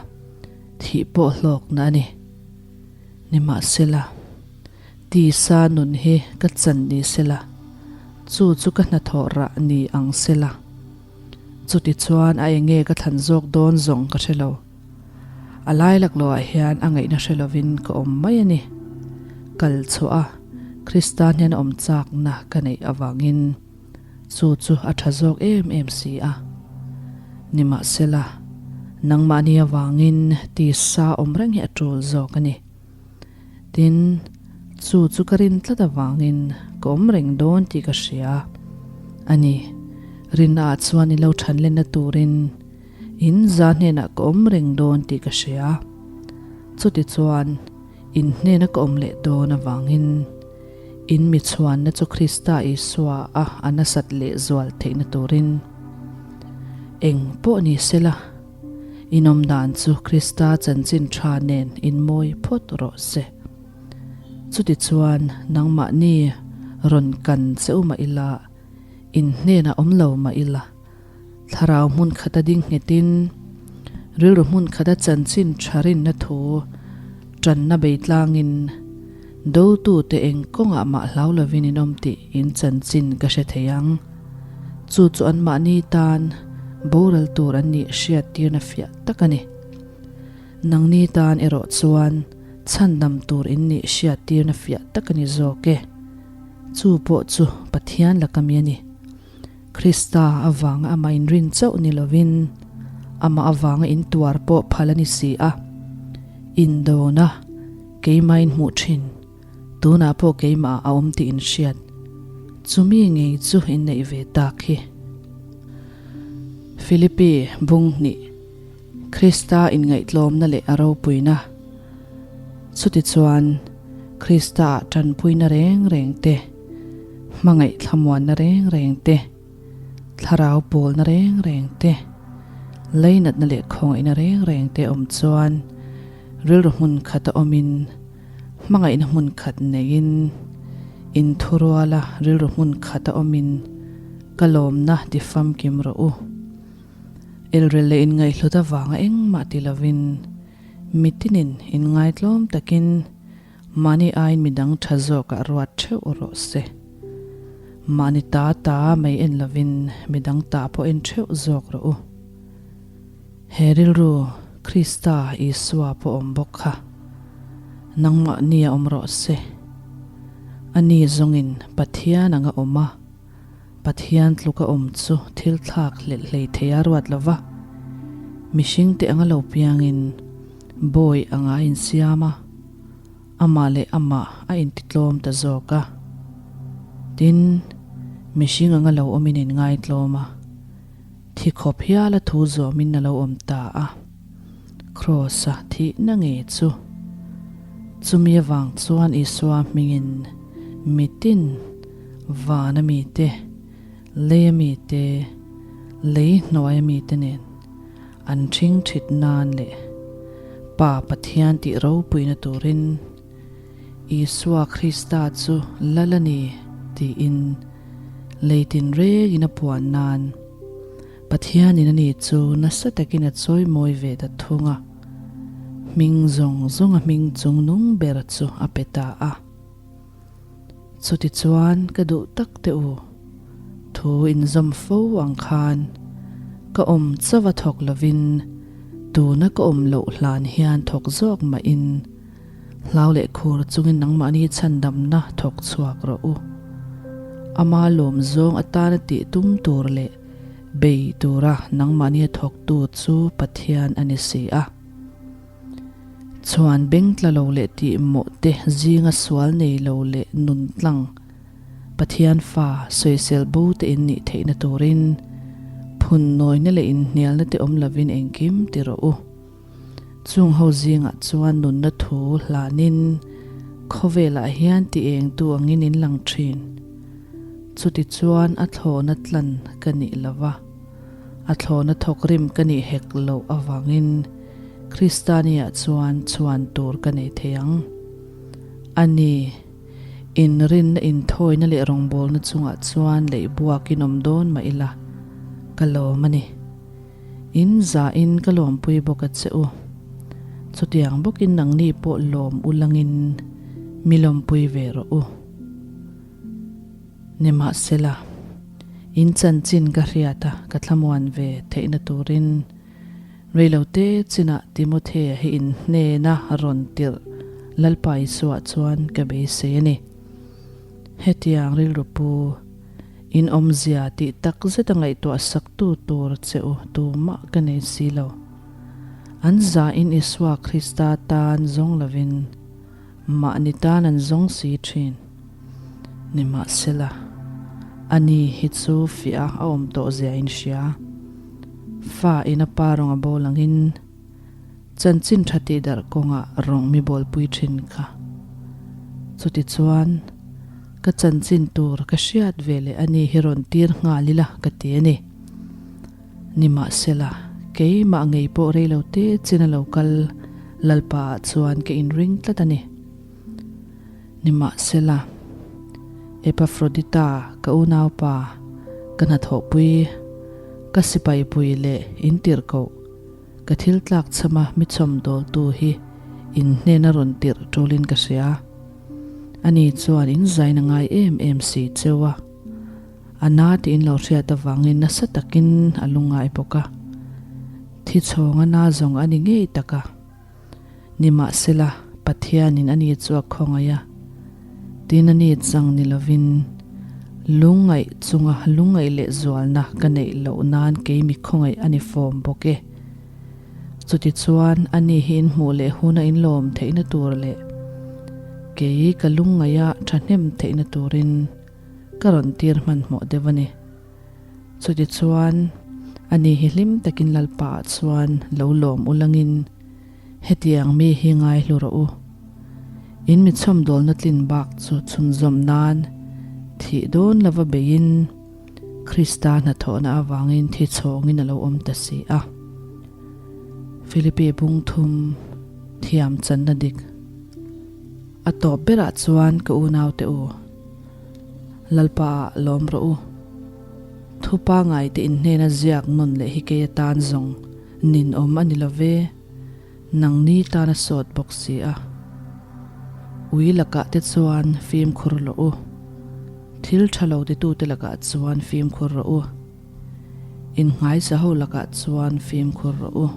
thih pawh hlawkna a ni. Nimahsela, tisa nun hi ka chan ni sela, chu chu ka hnathawh rah ni ang sela. Chutichuan a enge ka thlan zawk dawn zawng ka hre lo. A lai laklawhah hian a ngaihna hre lovin ka awm mai a ni. Kal chhuah a, Krista hnena awm chakna ka neih avangin. Chu chu a tha zawk em em si a. Nimahsela, nangmahni avangin tisa awm reng hi a tul zawk a ni. Tin, chu chu ka rin tlat avangin ka awm reng dawn tih ka hria a ni. Rinnaah chuan i lo thanlenna turin in za hnenah ka awm reng dawn tih ka hria. Chutichuan, in hnena ka awm leh dawn avangin, In mi chhuanna chu Krista Isua a a nasat leh zual theihna turin eng pawh ni sela, in awm dan chu Krista chanchin tha nen in mawi phawt rawh se. Chutichuan nangmahni rawn kan che u mah ila, in hnenah awm lo mah ila, Thlarau hmun khata ding nghetin, rilru hmun khata chanchin tha rinna thu tanna bei tlangin dotute eng kawngah mah hlau lovin in awm tih in chanchin ka hre thei ang. Chu chu anmahni tan boral tur an nih hriattirna fiah tak a ni. Nangni tan erawh chuan chhandam tur in nih hriattirna fiah tak a ni zawk e. Chu pawh chu Pathian laka mi a ni. Krista avanga amah inrin chauh ni lovin, amah avanga intuar pawh phal a ni si a. Indona, keimah inhmuh thin. Tunah pawh keimah a awm tih in hriat. Chumi ngei chu in neih ve tak hi. Philippi bung hnih Krista inngaihtlawmna leh a ropuina. Chutichuan, Krista-ah tanpuina reng reng te, hmangaih thlamuanna reng reng te, thlarau pawlna reng reng te, leinatna leh khawngaihna reng reng te awm chuan rilru hmun khata awmin, hmangaihna hmun khat neiin, inthuruala rilru hmun khata awmin ka lawmna ti famkim rawh u. Elrel leh inngaihhlut avanga engmah ti lovin mitinin inngaitlawm takin mahni aiin midang tha zawkah ruat theuh rawh se. Mahni ta ta mai en lovin midang ta pawh en theuh zawk rawh u. He rilru Krista Isua pawh awm bawk kha nangmahni a awm rawh se. Ani zawngin Pathian anga awm a. Pathian tluka awm chu thil thlak hlelh hlei thei a ruat lo va, mihring te anga lo piangin bawi anga a insiam a, amah leh amah a intitlawm ta zawk a. Tin, mihring anga lo awmin inngaitlawm a, thi khawp hiala thu zawmin a lo awm ta a. Kraws-a thihna ngei chu chumi avang chuan Isua hmingin mitin vana mite, leia mite, lei hnuaia mite nen an ṭhing ṭhit nan leh Pa Pathian tih ropuina turin Isua Krista chu Lal a ni tiin lei tinrengin a puan nan Pathianin ani chu nasa takin a chawimawi ve ta thung a, hming zawng zawnga hming chungnung ber chu a pe ta a. Chutichuan ka duh tak teh u, thu inzawm fo ang khan ka awm chauh a thawk lovin tuna ka awm loh hlan hian thawk zawk mahin Hlau leh khur chungin nangmahni chhandamna thawk chhuak rawh u. Ama lawm zawng atana tih tum tur leh bei tura nangmahni a thawktu chu Pathian a ni si a. Chhuan beng tla lo leh tih mawh te zinga sual nei lo leh nun tlang Pathian fa sawisel bo te in nih theihna turin phun nawina leh inhnialna te awm lovin engkim ti rawh u. Chung ho zingah chuan nunna thu hlanin khawvelah hian ti engtu angin in lang thin. Chutichuan a thlawhna tlan ka nih lo va, a thlawhna thawkrim ka nih hek loh avangin Kristania chuan chhuan tur ka nei thei ang. A ni, inrinna inthawina leh rawngbawlna chungah chuan leihbuakin awm dawn mah ila ka lawm a ni. In zahin ka lawmpui bawk a che u. Chutiang bawkin nangni pawh lawm u langin mi lawmpui ve rawh u. Nimahsela, in chanchin ka hriat a ka thlamuan ve theihna turin reilote chinah Timothea hi in hnena rawn tirh Lalpa Isua chuan ka beisei a ni. Hetiang rilru pu. In awmzia tih tak zeta ngaihtuah saktu tur che u tumah ka nei si lo. An zahin Isua Krista tan zawng lovin mahni tan an zawng si thin. Nimahsela, ani hi chu fiah a awm tawh zia in hria. Fa in a pa rawng a bawl angin chanchin tha tih darh kawngah rawng mi bawlpui thin kha. Chutichuan. Ka chanchin tur ka hriat ve leh a ni hi rawn tir nghal ila ka ti a ni. Nimahsela, keimah ngei pawh rei lo te chin a lo kal Lalpa ah chuan ka inring tlat a ni. Nimahsela, Epafrodita ka unaupa, ka hnathawhpui, ka sipaipui leh intirhkoh, ka thil tlak chhama mi chhawmdawltu hi in hnena rawn tirh tulin ka hria. Ani chuan in zain a ngai em em si cheu a, a na tih in lo hriat avangin nasa takin a lungngai bawk a. Thi chhawng a na zawng a ni ngei tak a. Nimahsela, Pathianin ani chu a khawngaih a, tin ani chang ni lovin lungngaih chunga lungngaih leh zualna ka neih loh nan kei mi khawngaih a ni fawm bawk e. Chutichuan, ani hi in hmuh leh huna in lawm theihna tur leh. Kei ka lungngaih a thahnem theihna turin ka rawn tir hmanhmawh deuh a ni. Chutichuan, ani hi hlim takin Lalpa ah chuan lo lawm ulangin hetiang mi hi ngaihlu rawh u. In mi chhawmdawlna tlin bak chu chhunzawm nan thih dawn lova beiin Krista hnathawhna avangin thi chhawngin a lo awm ta si a. Philippi bung thum thiam channa dik a tawp berah chuan ka unaute u, Lalpa ah lawm rawh u. Thu pangai te in hnena ziak nawn leh hi kei atan zawng ninawm a ni lo ve, nangni tan a sawt bawk si a. Ui lakah te chuan fimkhur rawh u. Thil tha lo titute lakah chuan fimkhur rawh u. Innghaisa ho lakah chuan fimkhur rawh u.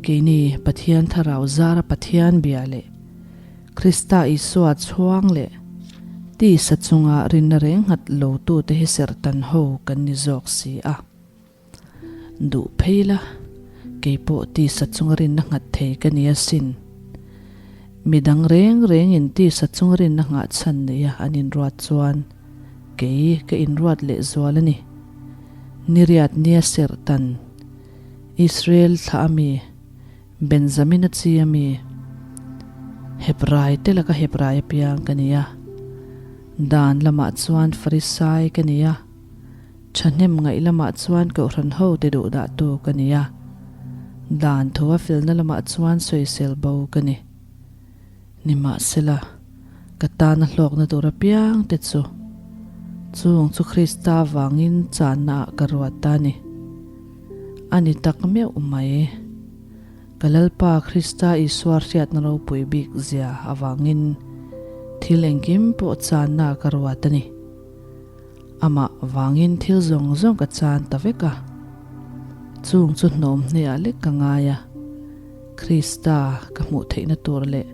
Keini Pathian Thlarau zara Pathian bia leh Krista Isua chhuang leh tisa chunga rinna reng nghat lotute hi serhtan ho kan ni zawk si a. Duh phei la, kei pawh tisa chunga rinna nghat thei ka ni asin. Midang reng rengin tisa chunga rinna nghah chhan neia an inruat chuan kei ka inruat leh zual a ni. Niriat nia serhtan Israel thlah ami Benjamina chi ami Hebrai te laka Hebrai apiang ka ni a, dan lamah chuan Farisai ka ni a, thahnem ngaih lamah chuan Kohhran ho te duh dahtu ka ni a, dan tho a felna lamah chuan sawisel bo ka ni. Nimahsela, ka tana hlawkna tur apiang te chu chung chu Krista vangin channa ah ka ruat ta ni. A ni tak meuh mai. Ka Lalpa Krista Isua hriatna ropui bik zia avangin thil engkim pawh channa ah ka ruat a ni. Amah vangin thil zawng zawng ka chan ta vek a. Chung chu hnawm hneah lek ka ngai a. Krista ka hmuh theihna tur leh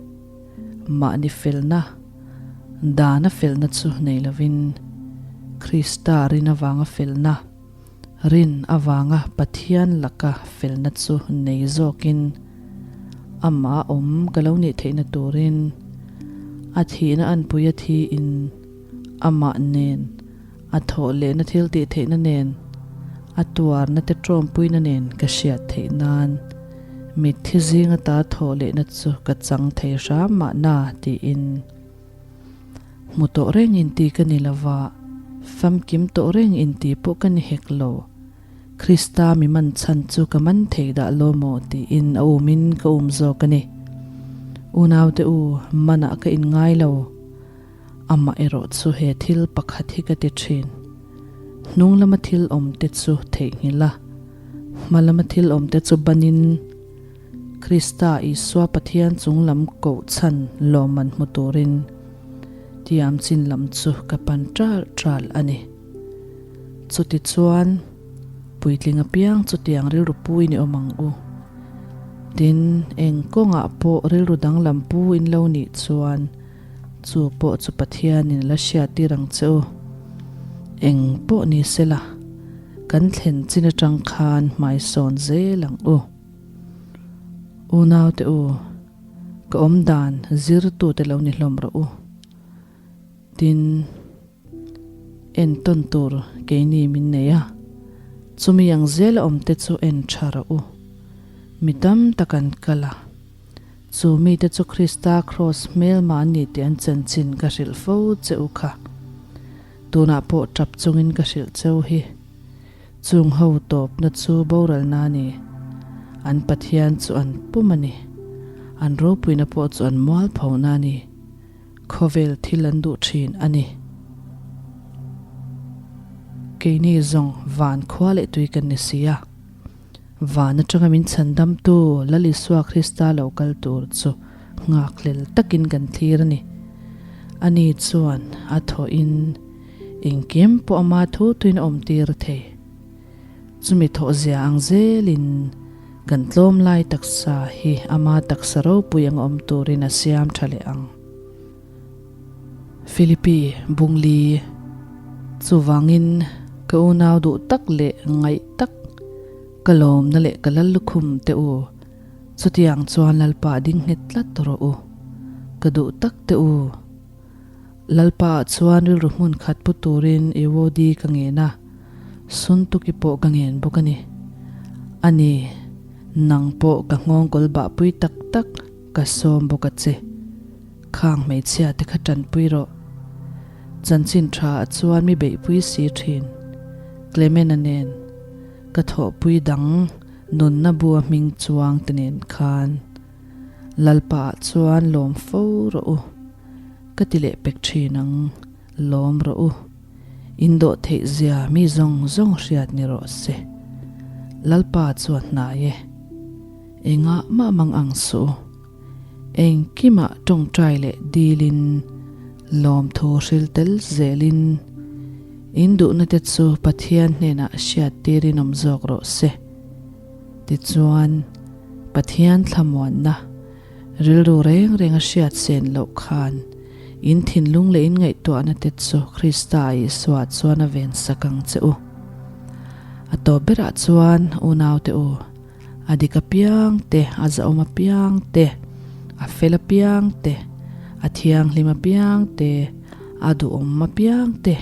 mahni felna, dana felna chu nei lovin, Krista rin avanga felna, rin avanga Pathian laka felna chu nei zawkin, amah awm ka lo nih theihna turin a thihna anpui a thiin amah nen A thawh lehna thil tih theihna nen, a tuarna te tawmpuina nen ka hriat theih nan mitthi zing ata thawh lehna chu ka chang thei hram mahna tiin hmu tawh reng inti ka ni lova, famkim tawh reng inti pawh ka ni hek lo. Krista mi man chhan chu ka man thei dah lo maw tiin a umin ka um zawk a ni. Unaute u, manah ka inngai lo. Amah erawh chu he thil pakhat hi ka ti thin. Hnung lama thil awm te chu theihnghilh a, hma lama thil awm te chu banin Krista Isua Pathian chung lam koh chhan lawmman hmu turin tiam chin lam chu ka pan ṭal ṭal a ni. Chutichuan, puitling apiang chutiang rilru puin i awm ang u. Tin, eng kawngah pawh rilru danglam pu in lo nih chuan, Chu pawh chu Pathianin la hriat tir ang che u. Eng pawh ni sela, kan thlen chin atang khan hmaisawn zel ang u. Unaute u, ka awmdan zirtute lo ni hlawm rawh u. Tin, entawn tur keini min nei a, chumi ang zela awmte chu en tha rawh u. Mi tam tak an kal a. Chu mite chu Krista kraws hmelma an ni tih an chanchin ka hrilh fo che u kha. Tunah pawh tap chungin ka hrilh cheu hi. Chung ho tawpna chu boralna a ni. An Pathian chu an pum a ni. An ropuina pawh chu an mualphona a ni. Khawvel thil an duh thin a ni. Keini zawng van khua leh tui kan ni si a. Van atanga min chhandamtu Lal Isua Krista lo kal tur chu nghakhlel takin kan thlir a ni. Ani chuan a thawhin engkim pawh ama thu tuin a awmtir thei. Chumi thawhzia ang zelin kan tlawm lai taksa hi ama taksa ropui anga awm turin a siam tha leh ang. Philippi Bungli, Chuvangin ka unau duh tak leh ngaih tak, ka lawmna leh ka lal lukhum te u, chutiang chuan Lalpa ding nghet tlat rawh u. Ka duh tak teh u. Lalpa ah chuan rilru hmun khat pu turin Euodi ka ngen a, Suntuki pawh ka ngen bawk a ni. A ni, nang pawh ka nghawngkawl bahpui tak tak ka sawm bawk a che. Khang hmeichhia te kha tanpui rawh. Chanchin tha ah chuan mi beihpui si thin. Clement-a nen ka thawhpui dang nunna bua hming chuang te nen khan Lalpa ah chuan lawm fo rawh u. Ka ti leh pek thin ang, lawm rawh u. In dawh theih zia mi zawng zawng hriat ni rawh se. Lalpa chuan hnai e. Engah mah mang ang suh u. Engkimah tawngtai leh dilin lawmthu hril tel zelin in duhna te chu Pathian hnenah hriat tirin awm zawk rawh se. Tichuan, Pathian thlamuanna rilru reng reng a hriat sen loh khan in thinlung leh in ngaihtuahna te chu Krista Isua chuan a vensak ang che u. A tawp berah chuan unaute u, A dik apiang te, a zahawm apiang te, a fel apiang te, a thianghlim apiang te, a duhawm apiang te,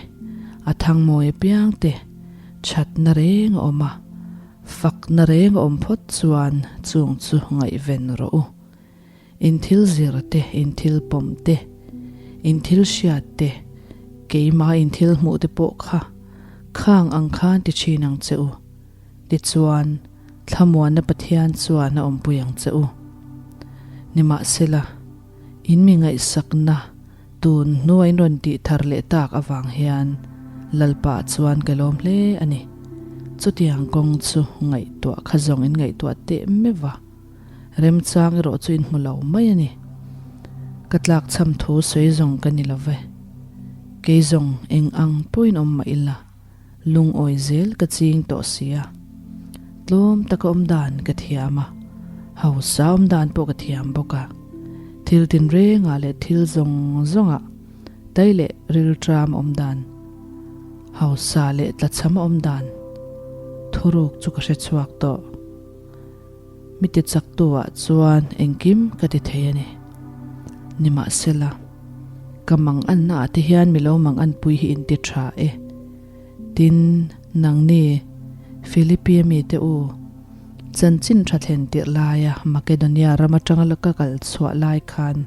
a thangmawi apiang te, thatna reng a awm a, fakna reng a awm phawt chuan chung chu ngaihven rawh u. In thil zir te, in thil pawm te, in thil hriat te, keimah in thil hmuh te pawh kha khang ang khan ti thin ang che u. Tichuan, thlamuanna Pathian chuan a awmpui ang che u. Nimahsela, in mi ngaihsakna tun hnua in rawn tih thar leh tak avang hian Lalpa chuan ka lawm hle a ni. Chutiang kawng chu ngaihtuah kha zawng in ngaihtuah teh meuh va, remchang erawh chu in hmu lo mai a ni. Ka tlakchham thu sawi zawng ka ni lo ve. Kei zawng eng ang pawhin awm mah ila. Lungawi zel ka ching tawh sia. Tlawm taka awm dan ka thiam a, hausa awm dan pawh ka thiam bawk a. Thil tinrengah leh thil zawng zawngah tai leh rilṭam awm dan, hausa leh tlachham awm dan thuruk chu ka hre chhuak tawh. Mi ti chaktu ah chuan engkim ka ti thei a ni. Nimahsela, ka mang anna ah te hian mi lo mang anpui hi in ti tha e. Tin, nangni, Philippi mi te u, chanchin tha thlen tirh laia Makedonia ram atanga la ka kal chhuah lai khan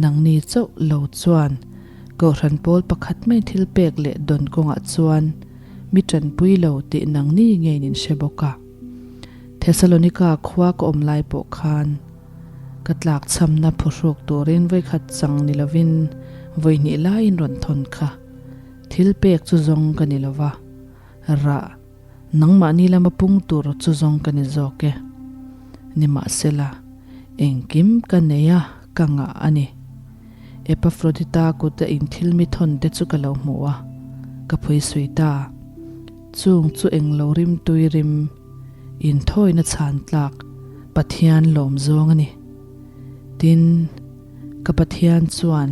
nangni chauh lo chuan Kohhran pawl pakhat mai thil pek leh dawn kawngah chuan mi tanpui lo tih nangni ngeiin in hre bawk a. Thesalonika khua ka awm lai pawh khan ka tlakchhamna phuhruk turin vawikhat chang ni lovin vawihnih laiin rawn thawn kha thil pek chu zawng ka ni lova, rah nangmahni lama pung tur chu zawng ka ni zawk e. Nimahsela, engkim ka nei a, ka ngah a ni. Epafrodita kuta inthil mi thawn te chu ka lo hmu a, ka phuisui ta. Chung chu englo rim tui rim inthawina chhan tlak Pathian lawm zawng a ni. Tin, ka Pathian chuan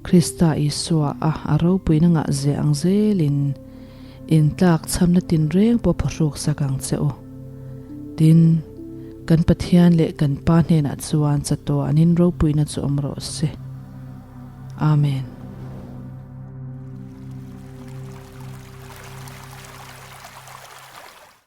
Krista Isua a a ropuina ngah zeh ang zelin intlak chhamna tinreng pawh phawhruk sak ang che u. Tin, kan Pathian leh kan Pa hnenah chuan chatuanin ropuina chu awm rawh se. Amen.